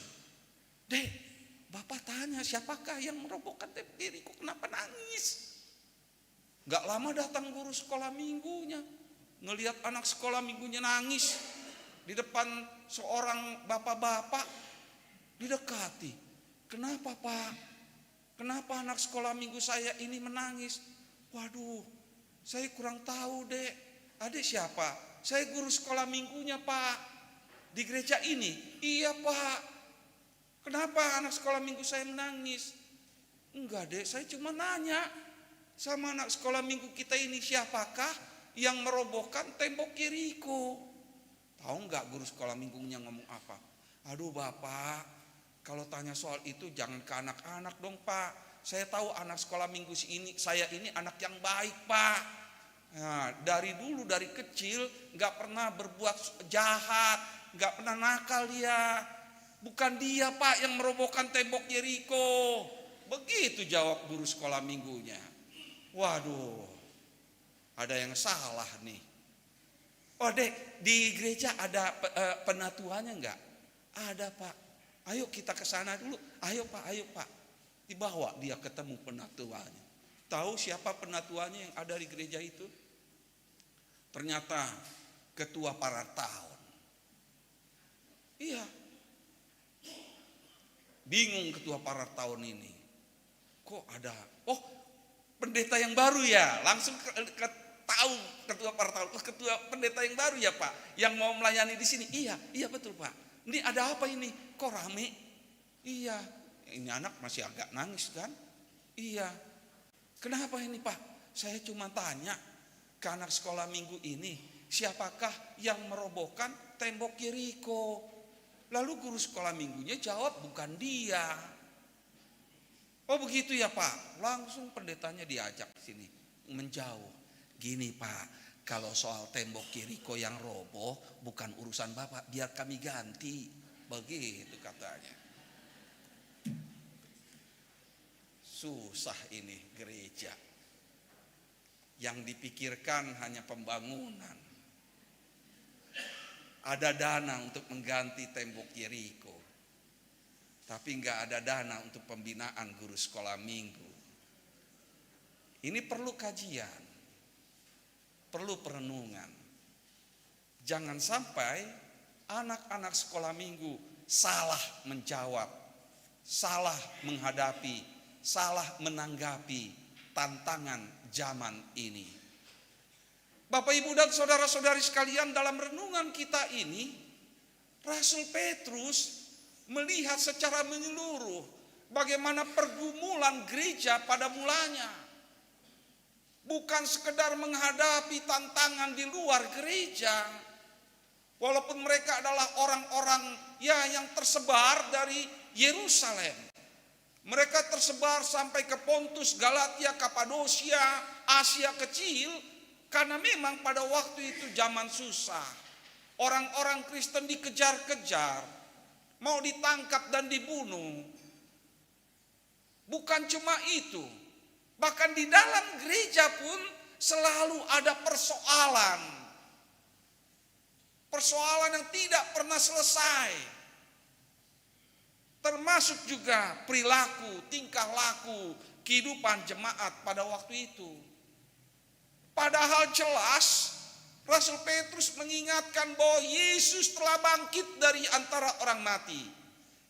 "Dek, Bapak tanya, siapakah yang merobohkan tembok Yeriko? Kenapa nangis?" Nggak lama datang guru sekolah minggunya. Ngelihat anak sekolah minggunya nangis di depan seorang bapak-bapak, didekati. "Kenapa, Pak? Kenapa anak sekolah minggu saya ini menangis?" "Waduh, saya kurang tahu, Dek." "Adek siapa?" "Saya guru sekolah minggunya, Pak, di gereja ini." "Iya, Pak." "Kenapa anak sekolah minggu saya menangis?" "Enggak, Dek, saya cuma nanya sama anak sekolah minggu kita ini, siapakah yang merobohkan tembok Yeriko?" Tahu nggak guru sekolah minggunya ngomong apa? "Aduh, Bapak, kalau tanya soal itu jangan ke anak-anak dong, Pak. Saya tahu anak sekolah minggu si ini, saya ini anak yang baik, Pak." Nah, dari dulu, dari kecil, nggak pernah berbuat jahat, nggak pernah nakal dia. "Bukan dia, Pak, yang merobohkan tembok Yeriko." Begitu jawab guru sekolah minggunya. Waduh, ada yang salah nih. "Oh, Dek, di gereja ada pe-, eh, penatuannya nggak?" "Ada, Pak." "Ayo kita ke sana dulu." "Ayo, Pak, ayo, Pak." Dibawa dia ketemu penatuannya. Tahu siapa penatuannya yang ada di gereja itu? Ternyata ketua parartaon. Iya. Bingung ketua parartaon ini. "Kok ada, oh, pendeta yang baru ya?" Langsung ke, ke, tahu ketua parartaon. "Oh, ketua pendeta yang baru ya, Pak, yang mau melayani di sini?" "Iya, iya betul, Pak." "Ini ada apa ini? Kok rame?" "Iya." Ini anak masih agak nangis kan? "Iya." "Kenapa ini, Pak?" "Saya cuma tanya ke anak sekolah minggu ini, siapakah yang merobohkan tembok Yeriko?" Lalu guru sekolah minggunya jawab, "Bukan dia." "Oh, begitu ya, Pak." Langsung pendetanya diajak ke sini, menjauh. "Gini, Pak, kalau soal tembok Yeriko yang roboh, bukan urusan Bapak, biar kami ganti." Begitu katanya. Susah ini gereja. Yang dipikirkan hanya pembangunan. Ada dana untuk mengganti tembok Yeriko, tapi nggak ada dana untuk pembinaan guru sekolah minggu. Ini perlu kajian, perlu perenungan. Jangan sampai anak-anak sekolah minggu salah menjawab, salah menghadapi, salah menanggapi tantangan zaman ini. Bapak, Ibu, dan saudara-saudari sekalian, dalam renungan kita ini, Rasul Petrus melihat secara menyeluruh bagaimana pergumulan gereja pada mulanya. Bukan sekedar menghadapi tantangan di luar gereja, walaupun mereka adalah orang-orang, ya, yang tersebar dari Yerusalem. Mereka tersebar sampai ke Pontus, Galatia, Kapadosia, Asia Kecil, karena memang pada waktu itu zaman susah. Orang-orang Kristen dikejar-kejar, mau ditangkap dan dibunuh. Bukan cuma itu, bahkan di dalam gereja pun selalu ada persoalan. Persoalan yang tidak pernah selesai. Termasuk juga perilaku, tingkah laku, kehidupan jemaat pada waktu itu. Padahal jelas, Rasul Petrus mengingatkan bahwa Yesus telah bangkit dari antara orang mati.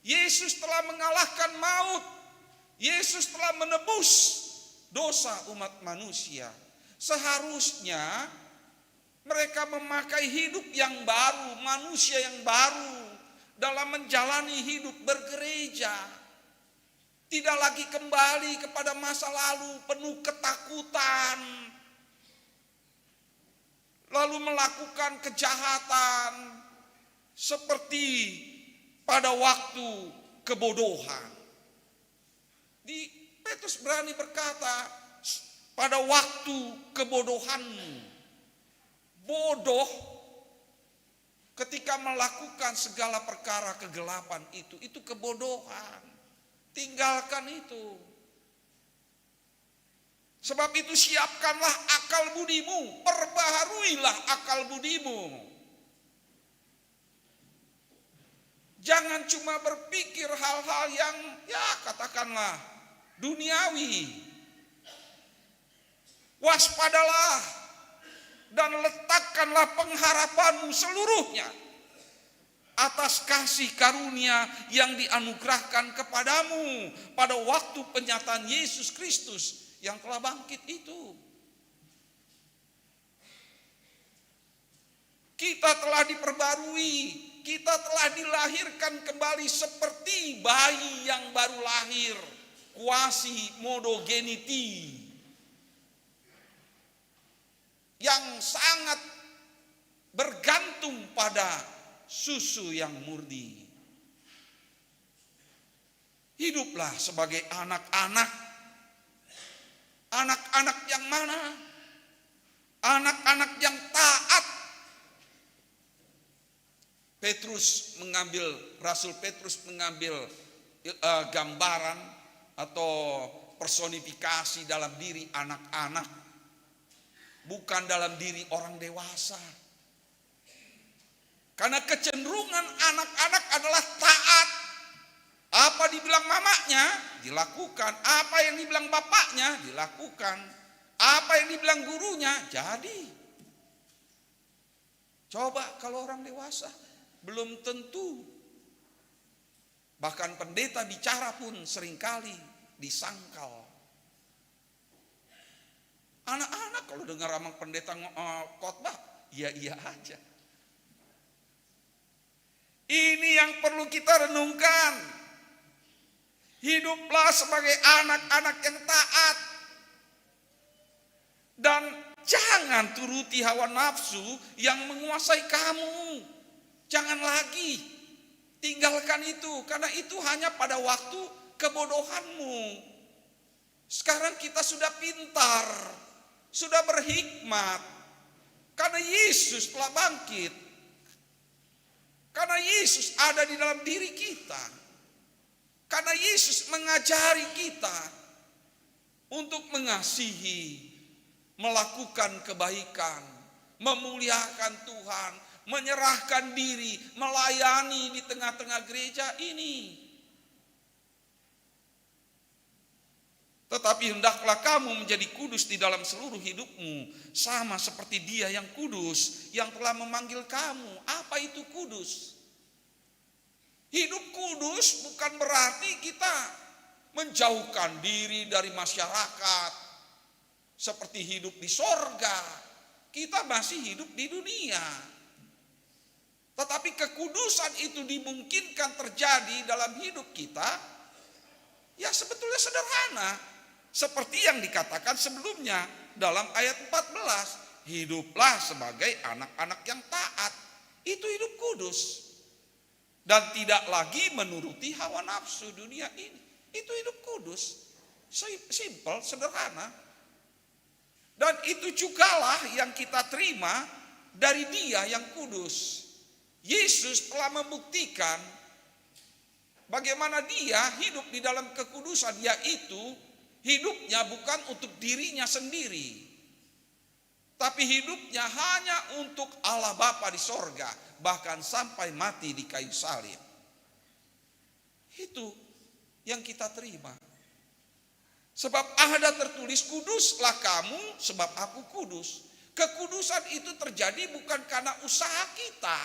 Yesus telah mengalahkan maut. Yesus telah menebus dosa umat manusia. Seharusnya mereka memakai hidup yang baru, manusia yang baru dalam menjalani hidup bergereja. Tidak lagi kembali kepada masa lalu penuh ketakutan, lalu melakukan kejahatan seperti pada waktu kebodohan. Di Petrus berani berkata, "Pada waktu kebodohanmu." Bodoh ketika melakukan segala perkara kegelapan itu, itu kebodohan. Tinggalkan itu. Sebab itu, siapkanlah akal budimu, perbaharuilah akal budimu. Jangan cuma berpikir hal-hal yang, ya, katakanlah, duniawi. Waspadalah dan letakkanlah pengharapanmu seluruhnya atas kasih karunia yang dianugerahkan kepadamu pada waktu penyataan Yesus Kristus yang telah bangkit itu. Kita telah diperbarui, kita telah dilahirkan kembali seperti bayi yang baru lahir, quasi-modogeniti, yang sangat bergantung pada susu yang murni. Hiduplah sebagai anak-anak. Anak-anak yang mana? Anak-anak yang taat. Petrus mengambil, Rasul Petrus mengambil, eh, gambaran atau personifikasi dalam diri anak-anak, bukan dalam diri orang dewasa. Karena kecenderungan anak-anak adalah taat. Apa dibilang mamanya, dilakukan. Apa yang dibilang bapaknya, dilakukan. Apa yang dibilang gurunya, jadi. Coba kalau orang dewasa, belum tentu. Bahkan pendeta bicara pun seringkali disangkal. Anak-anak kalau dengar amang pendeta ngo-, eh, khotbah, iya-iya aja. Ini yang perlu kita renungkan. Hiduplah sebagai anak-anak yang taat. Dan jangan turuti hawa nafsu yang menguasai kamu. Jangan lagi. Tinggalkan itu, karena itu hanya pada waktu kebodohanmu. Sekarang kita sudah pintar, sudah berhikmat, karena Yesus telah bangkit. Karena Yesus ada di dalam diri kita. Karena Yesus mengajari kita untuk mengasihi, melakukan kebaikan, memuliakan Tuhan, menyerahkan diri, melayani di tengah-tengah gereja ini. Tetapi hendaklah kamu menjadi kudus di dalam seluruh hidupmu, sama seperti Dia yang kudus, yang telah memanggil kamu. Apa itu kudus? Hidup kudus bukan berarti kita menjauhkan diri dari masyarakat, seperti hidup di sorga. Kita masih hidup di dunia. Tetapi kekudusan itu dimungkinkan terjadi dalam hidup kita, ya, sebetulnya sederhana. Seperti yang dikatakan sebelumnya dalam ayat empat belas, "Hiduplah sebagai anak-anak yang taat." Itu hidup kudus. Dan tidak lagi menuruti hawa nafsu dunia ini. Itu hidup kudus. Sim-, simple, sederhana. Dan itu jugalah yang kita terima dari Dia yang kudus. Yesus telah membuktikan bagaimana Dia hidup di dalam kekudusan, yaitu hidupnya bukan untuk dirinya sendiri, tapi hidupnya hanya untuk Allah Bapa di sorga, bahkan sampai mati di kayu salib. Itu yang kita terima. Sebab ada tertulis, "Kuduslah kamu, sebab Aku kudus." Kekudusan itu terjadi bukan karena usaha kita,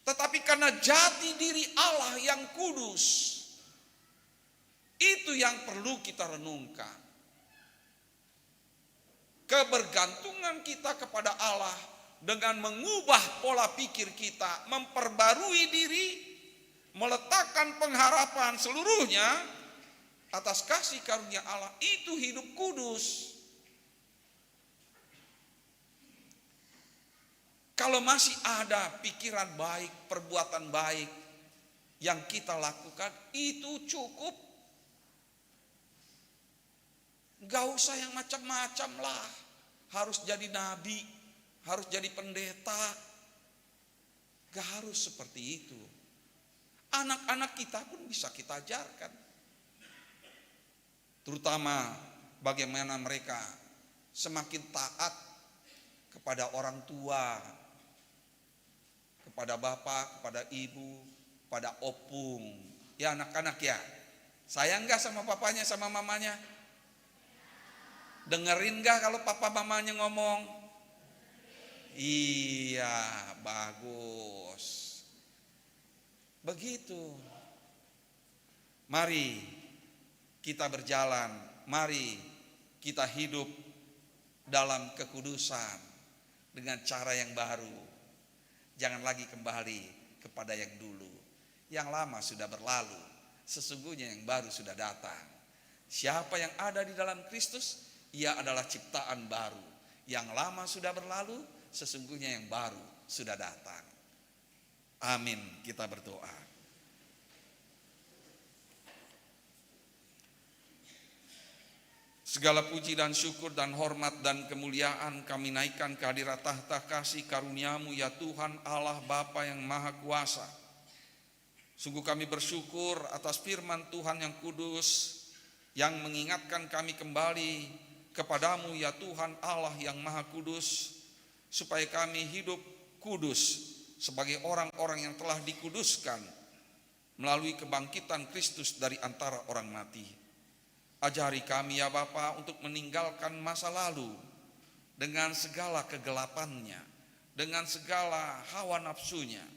tetapi karena jati diri Allah yang kudus. Itu yang perlu kita renungkan. Kebergantungan kita kepada Allah dengan mengubah pola pikir kita, memperbarui diri, meletakkan pengharapan seluruhnya atas kasih karunia Allah, itu hidup kudus. Kalau masih ada pikiran baik, perbuatan baik yang kita lakukan, itu cukup. Nggak usah yang macam-macam lah. Harus jadi nabi, harus jadi pendeta. Nggak harus seperti itu. Anak-anak kita pun bisa kita ajarkan. Terutama bagaimana mereka semakin taat kepada orang tua, kepada bapak, kepada ibu, pada opung. Ya, anak-anak ya. Sayang nggak sama papanya, sama mamanya? Dengerin nggak kalau papa mamanya ngomong? Iya, bagus. Begitu. Mari kita berjalan, mari kita hidup dalam kekudusan dengan cara yang baru. Jangan lagi kembali kepada yang dulu. Yang lama sudah berlalu, sesungguhnya yang baru sudah datang. Siapa yang ada di dalam Kristus, ia adalah ciptaan baru. Yang lama sudah berlalu, sesungguhnya yang baru sudah datang. Amin. Kita berdoa. Segala puji dan syukur dan hormat dan kemuliaan kami naikkan ke hadirat tahta kasih karunia-Mu, ya Tuhan Allah, Bapa yang Maha Kuasa. Sungguh kami bersyukur atas firman Tuhan yang kudus, yang mengingatkan kami kembali kepada-Mu, ya Tuhan Allah yang Maha Kudus, supaya kami hidup kudus sebagai orang-orang yang telah dikuduskan melalui kebangkitan Kristus dari antara orang mati. Ajari kami, ya Bapa, untuk meninggalkan masa lalu dengan segala kegelapannya, dengan segala hawa nafsunya,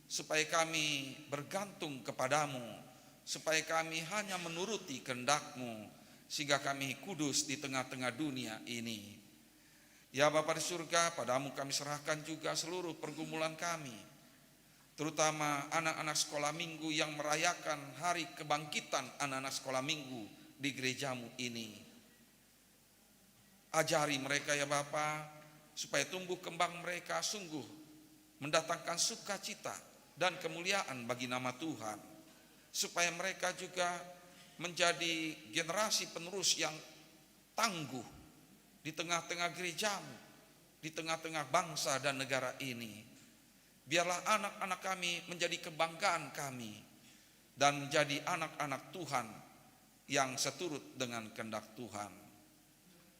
supaya kami bergantung kepada-Mu, supaya kami hanya menuruti kehendak-Mu, sehingga kami kudus di tengah-tengah dunia ini. Ya Bapa di surga, pada-Mu kami serahkan juga seluruh pergumulan kami, terutama anak-anak sekolah minggu yang merayakan hari kebangkitan anak-anak sekolah minggu di gereja-Mu ini. Ajari mereka, ya Bapa, supaya tumbuh kembang mereka sungguh mendatangkan sukacita dan kemuliaan bagi nama Tuhan, supaya mereka juga menjadi generasi penerus yang tangguh di tengah-tengah gereja-Mu, di tengah-tengah bangsa dan negara ini. Biarlah anak-anak kami menjadi kebanggaan kami dan menjadi anak-anak Tuhan yang seturut dengan kehendak Tuhan.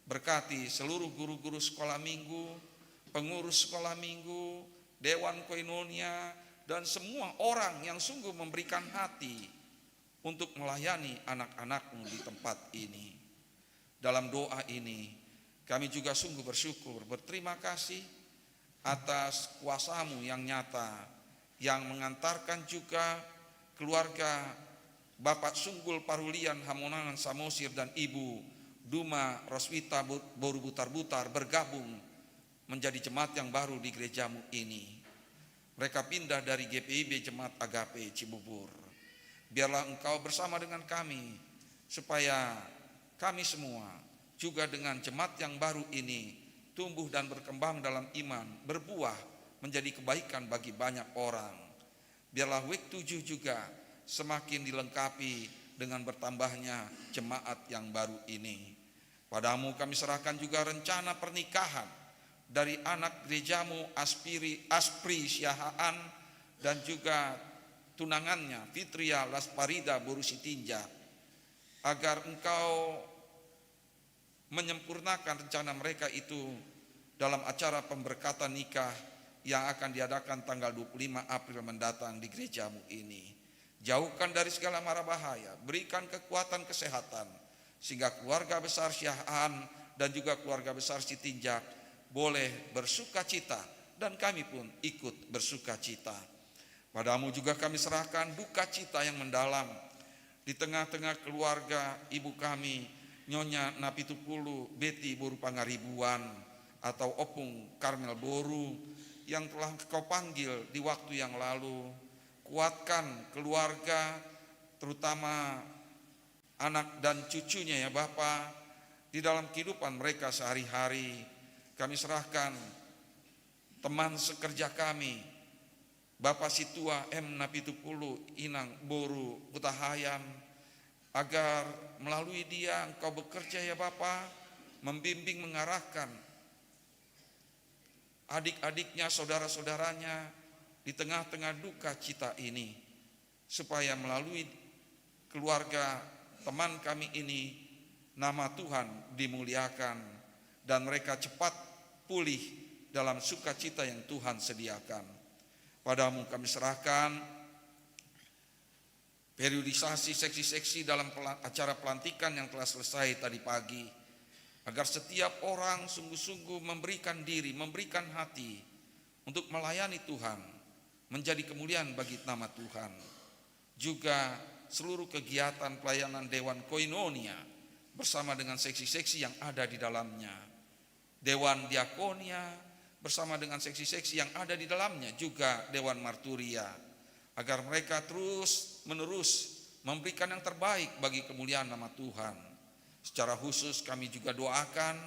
Berkati seluruh guru-guru sekolah minggu, pengurus sekolah minggu, dewan koinonia, dan semua orang yang sungguh memberikan hati untuk melayani anak-anak-Mu di tempat ini. Dalam doa ini, kami juga sungguh bersyukur, berterima kasih atas kuasa-Mu yang nyata yang mengantarkan juga keluarga Bapak Sunggul Parulian Hamonangan Samosir dan Ibu Duma Roswita Bu-, Boru Butar-Butar bergabung menjadi jemaat yang baru di gerejamu ini. Mereka pindah dari G P I B Jemaat Agape Cibubur. Biarlah Engkau bersama dengan kami, supaya kami semua juga dengan jemaat yang baru ini tumbuh dan berkembang dalam iman, berbuah, menjadi kebaikan bagi banyak orang. Biarlah W E K tujuh juga semakin dilengkapi dengan bertambahnya jemaat yang baru ini. Padamu kami serahkan juga rencana pernikahan dari anak gerejamu Aspiri, Aspri Siahaan dan juga tunangannya Fitria Lasparida Boru Sitinjak, agar Engkau menyempurnakan rencana mereka itu dalam acara pemberkatan nikah yang akan diadakan tanggal dua puluh lima April mendatang di gerejamu ini. Jauhkan dari segala mara bahaya, berikan kekuatan kesehatan, sehingga keluarga besar Siahaan dan juga keluarga besar Sitinjak boleh bersukacita, dan kami pun ikut bersukacita. Padamu juga kami serahkan duka cita yang mendalam di tengah-tengah keluarga ibu kami, Nyonya Napitupulu Beti Boru Pangaribuan atau Opung Karmel Boru, yang telah Engkau panggil di waktu yang lalu. Kuatkan keluarga, terutama anak dan cucunya, ya Bapa, di dalam kehidupan mereka sehari-hari. Kami serahkan teman sekerja kami, Bapa Situa M Napitupulu, Inang Boru Hutahaean, agar melalui dia Engkau bekerja, ya Bapa, membimbing, mengarahkan adik-adiknya, saudara-saudaranya di tengah-tengah duka cita ini, supaya melalui keluarga teman kami ini, nama Tuhan dimuliakan dan mereka cepat pulih dalam sukacita yang Tuhan sediakan. Padamu kami serahkan periodisasi seksi-seksi dalam pela-, acara pelantikan yang telah selesai tadi pagi, agar setiap orang sungguh-sungguh memberikan diri, memberikan hati untuk melayani Tuhan, menjadi kemuliaan bagi nama Tuhan. Juga seluruh kegiatan pelayanan Dewan Koinonia bersama dengan seksi-seksi yang ada di dalamnya. Dewan Diakonia bersama dengan seksi-seksi yang ada di dalamnya, juga Dewan Marturia, agar mereka terus-menerus memberikan yang terbaik bagi kemuliaan nama Tuhan. Secara khusus kami juga doakan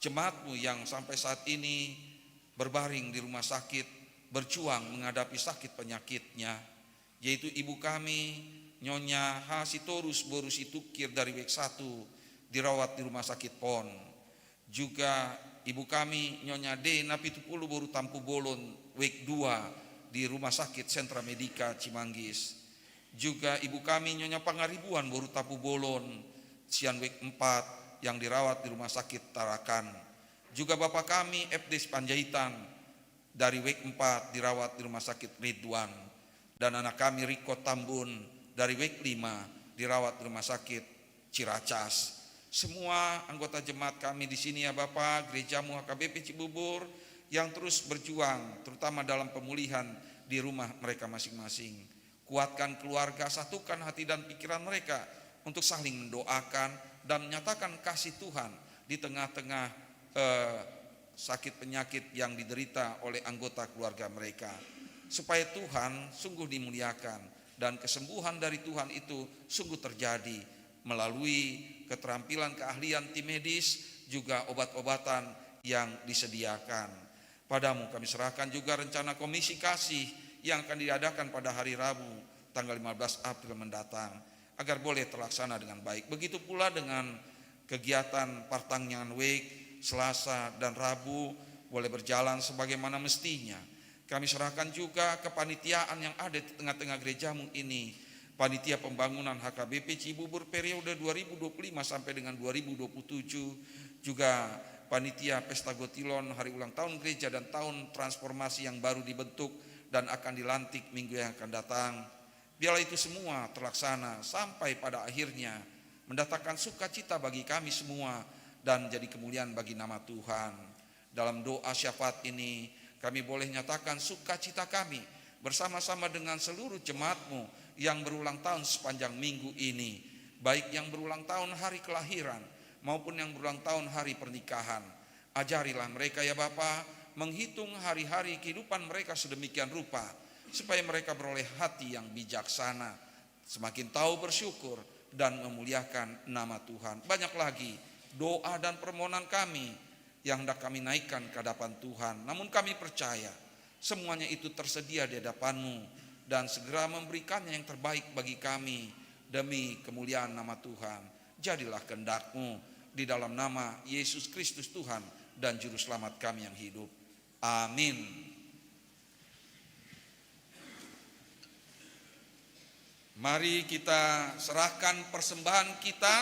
jemaatmu yang sampai saat ini berbaring di rumah sakit, berjuang menghadapi sakit penyakitnya, yaitu ibu kami, Nyonya H Sitorus Boru Situkir dari W E K satu, dirawat di Rumah Sakit Pon. Juga ibu kami, Nyonya D Napitupulu Boru Tampubolon, W E K dua, di Rumah Sakit Sentra Medika Cimanggis. Juga ibu kami, Nyonya Pangaribuan Boru Tampubolon, sian W E K empat, yang dirawat di Rumah Sakit Tarakan. Juga bapa kami, F D Sipanjaitan, dari W E K empat, dirawat di Rumah Sakit Ridwan. Dan anak kami, Riko Tambun, dari W E K lima, dirawat di Rumah Sakit Ciracas. Semua anggota jemaat kami di sini, ya Bapa, gerejamu H K B P Cibubur yang terus berjuang, terutama dalam pemulihan di rumah mereka masing-masing. Kuatkan keluarga, satukan hati dan pikiran mereka untuk saling mendoakan dan menyatakan kasih Tuhan di tengah-tengah, eh, sakit penyakit yang diderita oleh anggota keluarga mereka. Supaya Tuhan sungguh dimuliakan dan kesembuhan dari Tuhan itu sungguh terjadi melalui keterampilan keahlian tim medis, juga obat-obatan yang disediakan. Padamu kami serahkan juga rencana komisi kasih yang akan diadakan pada hari Rabu, tanggal lima belas April mendatang, agar boleh terlaksana dengan baik. Begitu pula dengan kegiatan partangiangan W E K, Selasa dan Rabu, boleh berjalan sebagaimana mestinya. Kami serahkan juga kepanitiaan yang ada di tengah-tengah gerejamu ini, panitia pembangunan H K B P Cibubur periode dua ribu dua puluh lima sampai dengan dua ribu dua puluh tujuh, juga panitia pesta gotilon hari ulang tahun gereja dan tahun transformasi yang baru dibentuk dan akan dilantik minggu yang akan datang. Biarlah itu semua terlaksana sampai pada akhirnya mendatangkan sukacita bagi kami semua dan jadi kemuliaan bagi nama Tuhan. Dalam doa syafaat ini, kami boleh nyatakan sukacita kami bersama-sama dengan seluruh jemaat-Mu yang berulang tahun sepanjang minggu ini, baik yang berulang tahun hari kelahiran maupun yang berulang tahun hari pernikahan. Ajarilah mereka, ya Bapa, menghitung hari-hari kehidupan mereka sedemikian rupa, supaya mereka beroleh hati yang bijaksana, semakin tahu bersyukur dan memuliakan nama Tuhan. Banyak lagi doa dan permohonan kami yang hendak kami naikkan ke hadapan Tuhan. Namun kami percaya semuanya itu tersedia di hadapan-Mu dan segera memberikannya yang terbaik bagi kami demi kemuliaan nama Tuhan. Jadilah kehendak-Mu di dalam nama Yesus Kristus Tuhan dan Juru Selamat kami yang hidup. Amin. Mari kita serahkan persembahan kita,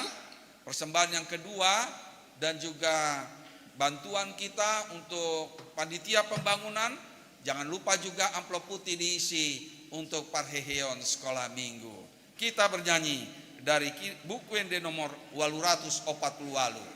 persembahan yang kedua, dan juga bantuan kita untuk panitia pembangunan. Jangan lupa juga amplop putih diisi untuk parheheon sekolah minggu. Kita bernyanyi dari ki-, buku ende nomor walu ratus opat puluh walu.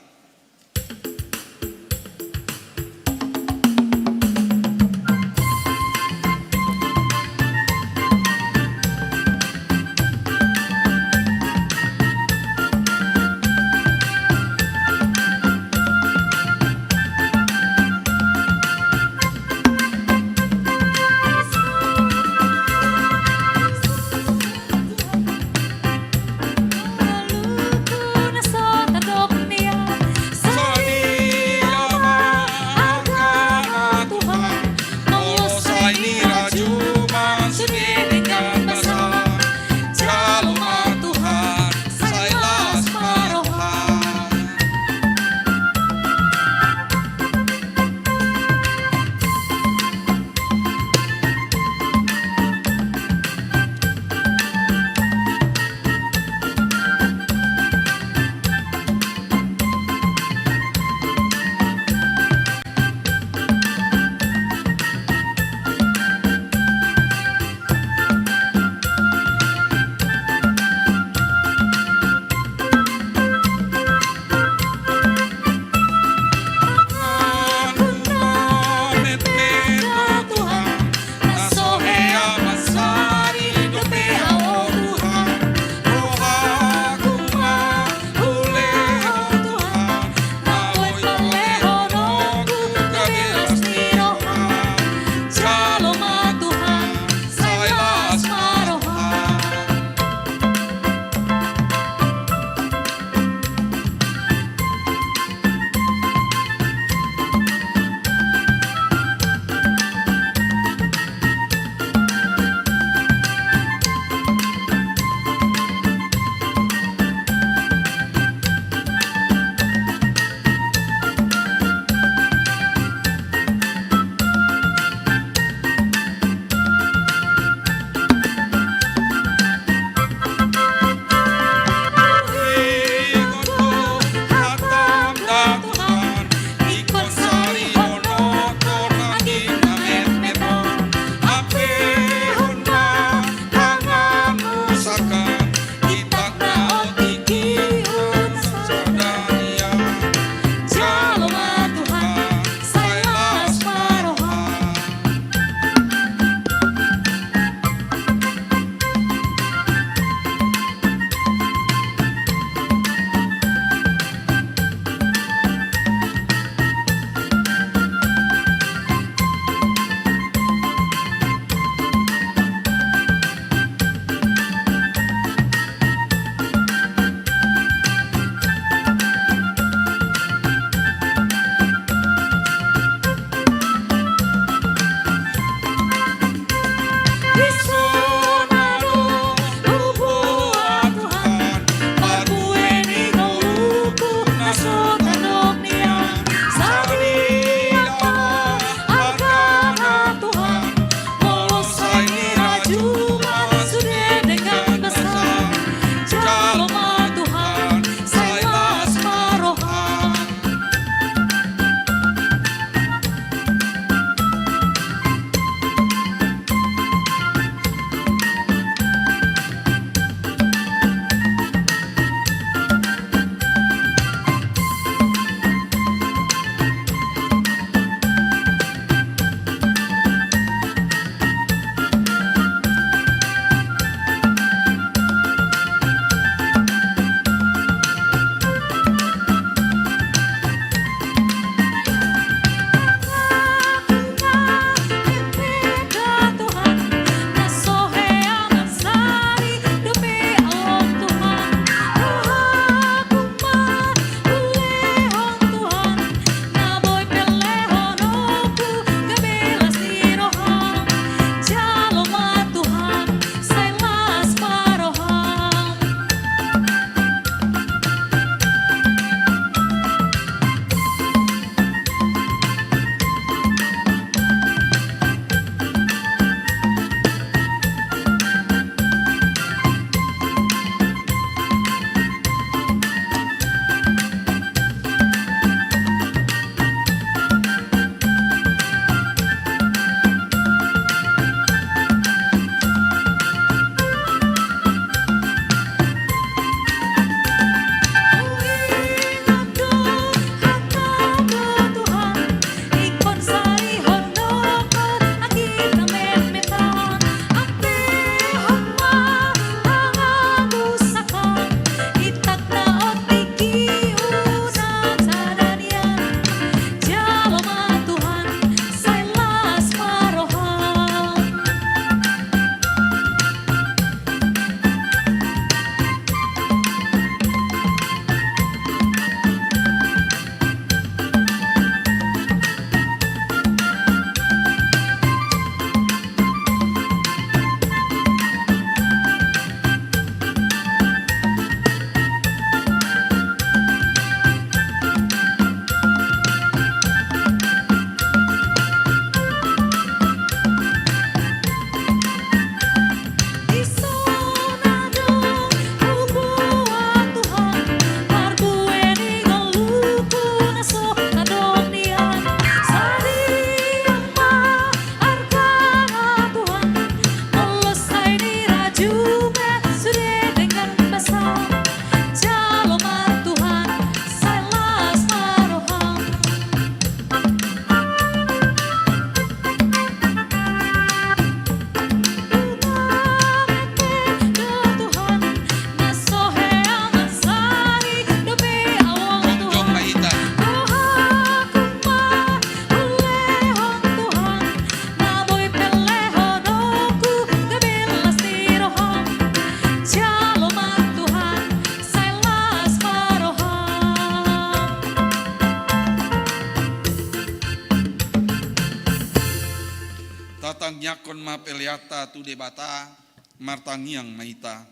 Tangiangkon ma peleanta tu Debata, martangiang ma hita.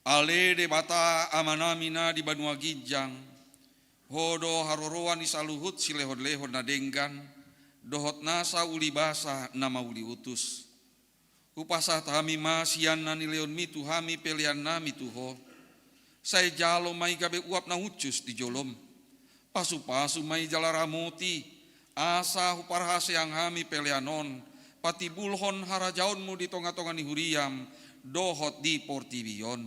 Ale Debata Amanami na di banua ginjang, Ho do haroroan ni saluhut silehonlehon na denggan, dohot nasa ulibasa na mauliutus. Hupasahat hami ma sian na nilehonMi tu hami peleannami tu Ho. Sai jalo ma i gabe uap na hushus di joloM. Pasupasu ma i jala ramoti, asa huparhaseang hami pelean on, patimbulhon harajaonMu di tongatonga ni huriaM, dohot di portibi on.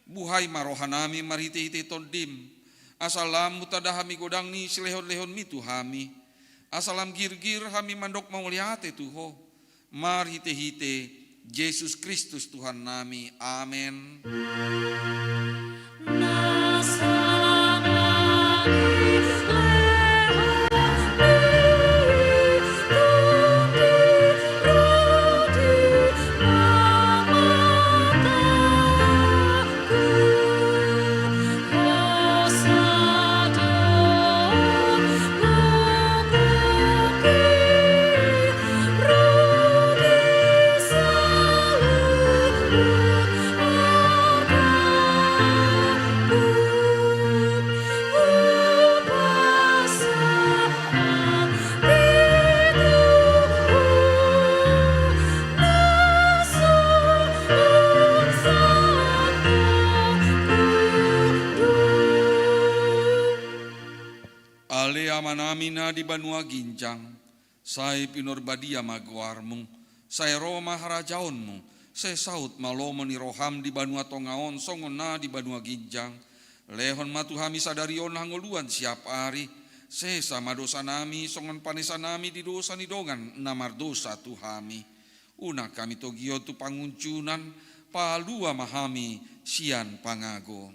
Buhai ma rohanami marhitehite TondiM, asa lam hutanda hami godang ni silehonlehonMi tu hami, asa lam girgir hami mandok mauliate tu Ho, marhitehite Jesus Kristus Tuhannami. Amen. Ale Amanami na di banua ginjang, sai pinarbadia ma goarMu, sai ro ma harajaonMu, sai saut ma lomo ni rohaM di banua tonga on songon na di banua ginjang. Lehon ma tu hami sadari on hangoluan siap ari, sesa ma dosanami songon panesanami di dosa ni dongan na mardosa tu hami. Unang hami togihon tu pangunjunan, palua ma hami sian pangago.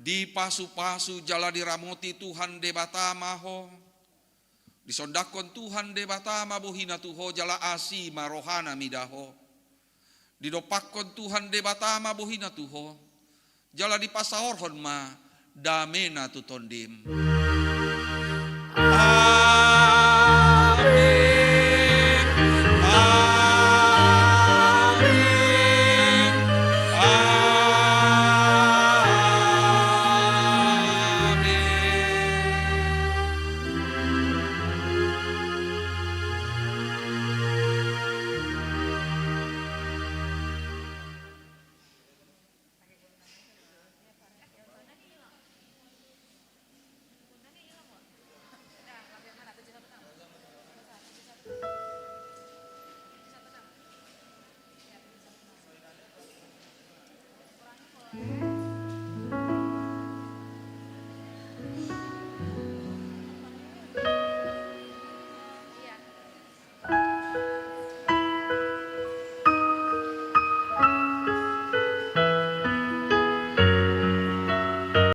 Dipasupasu jala diramoti Tuhan Debata ma ho. Disondangkon Tuhan Debata ma bohina tu ho jala asi ma rohana mida ho. Didompakkon Tuhan Debata ma bohina tu ho, jala dipasaorhon ma damena tu tondim.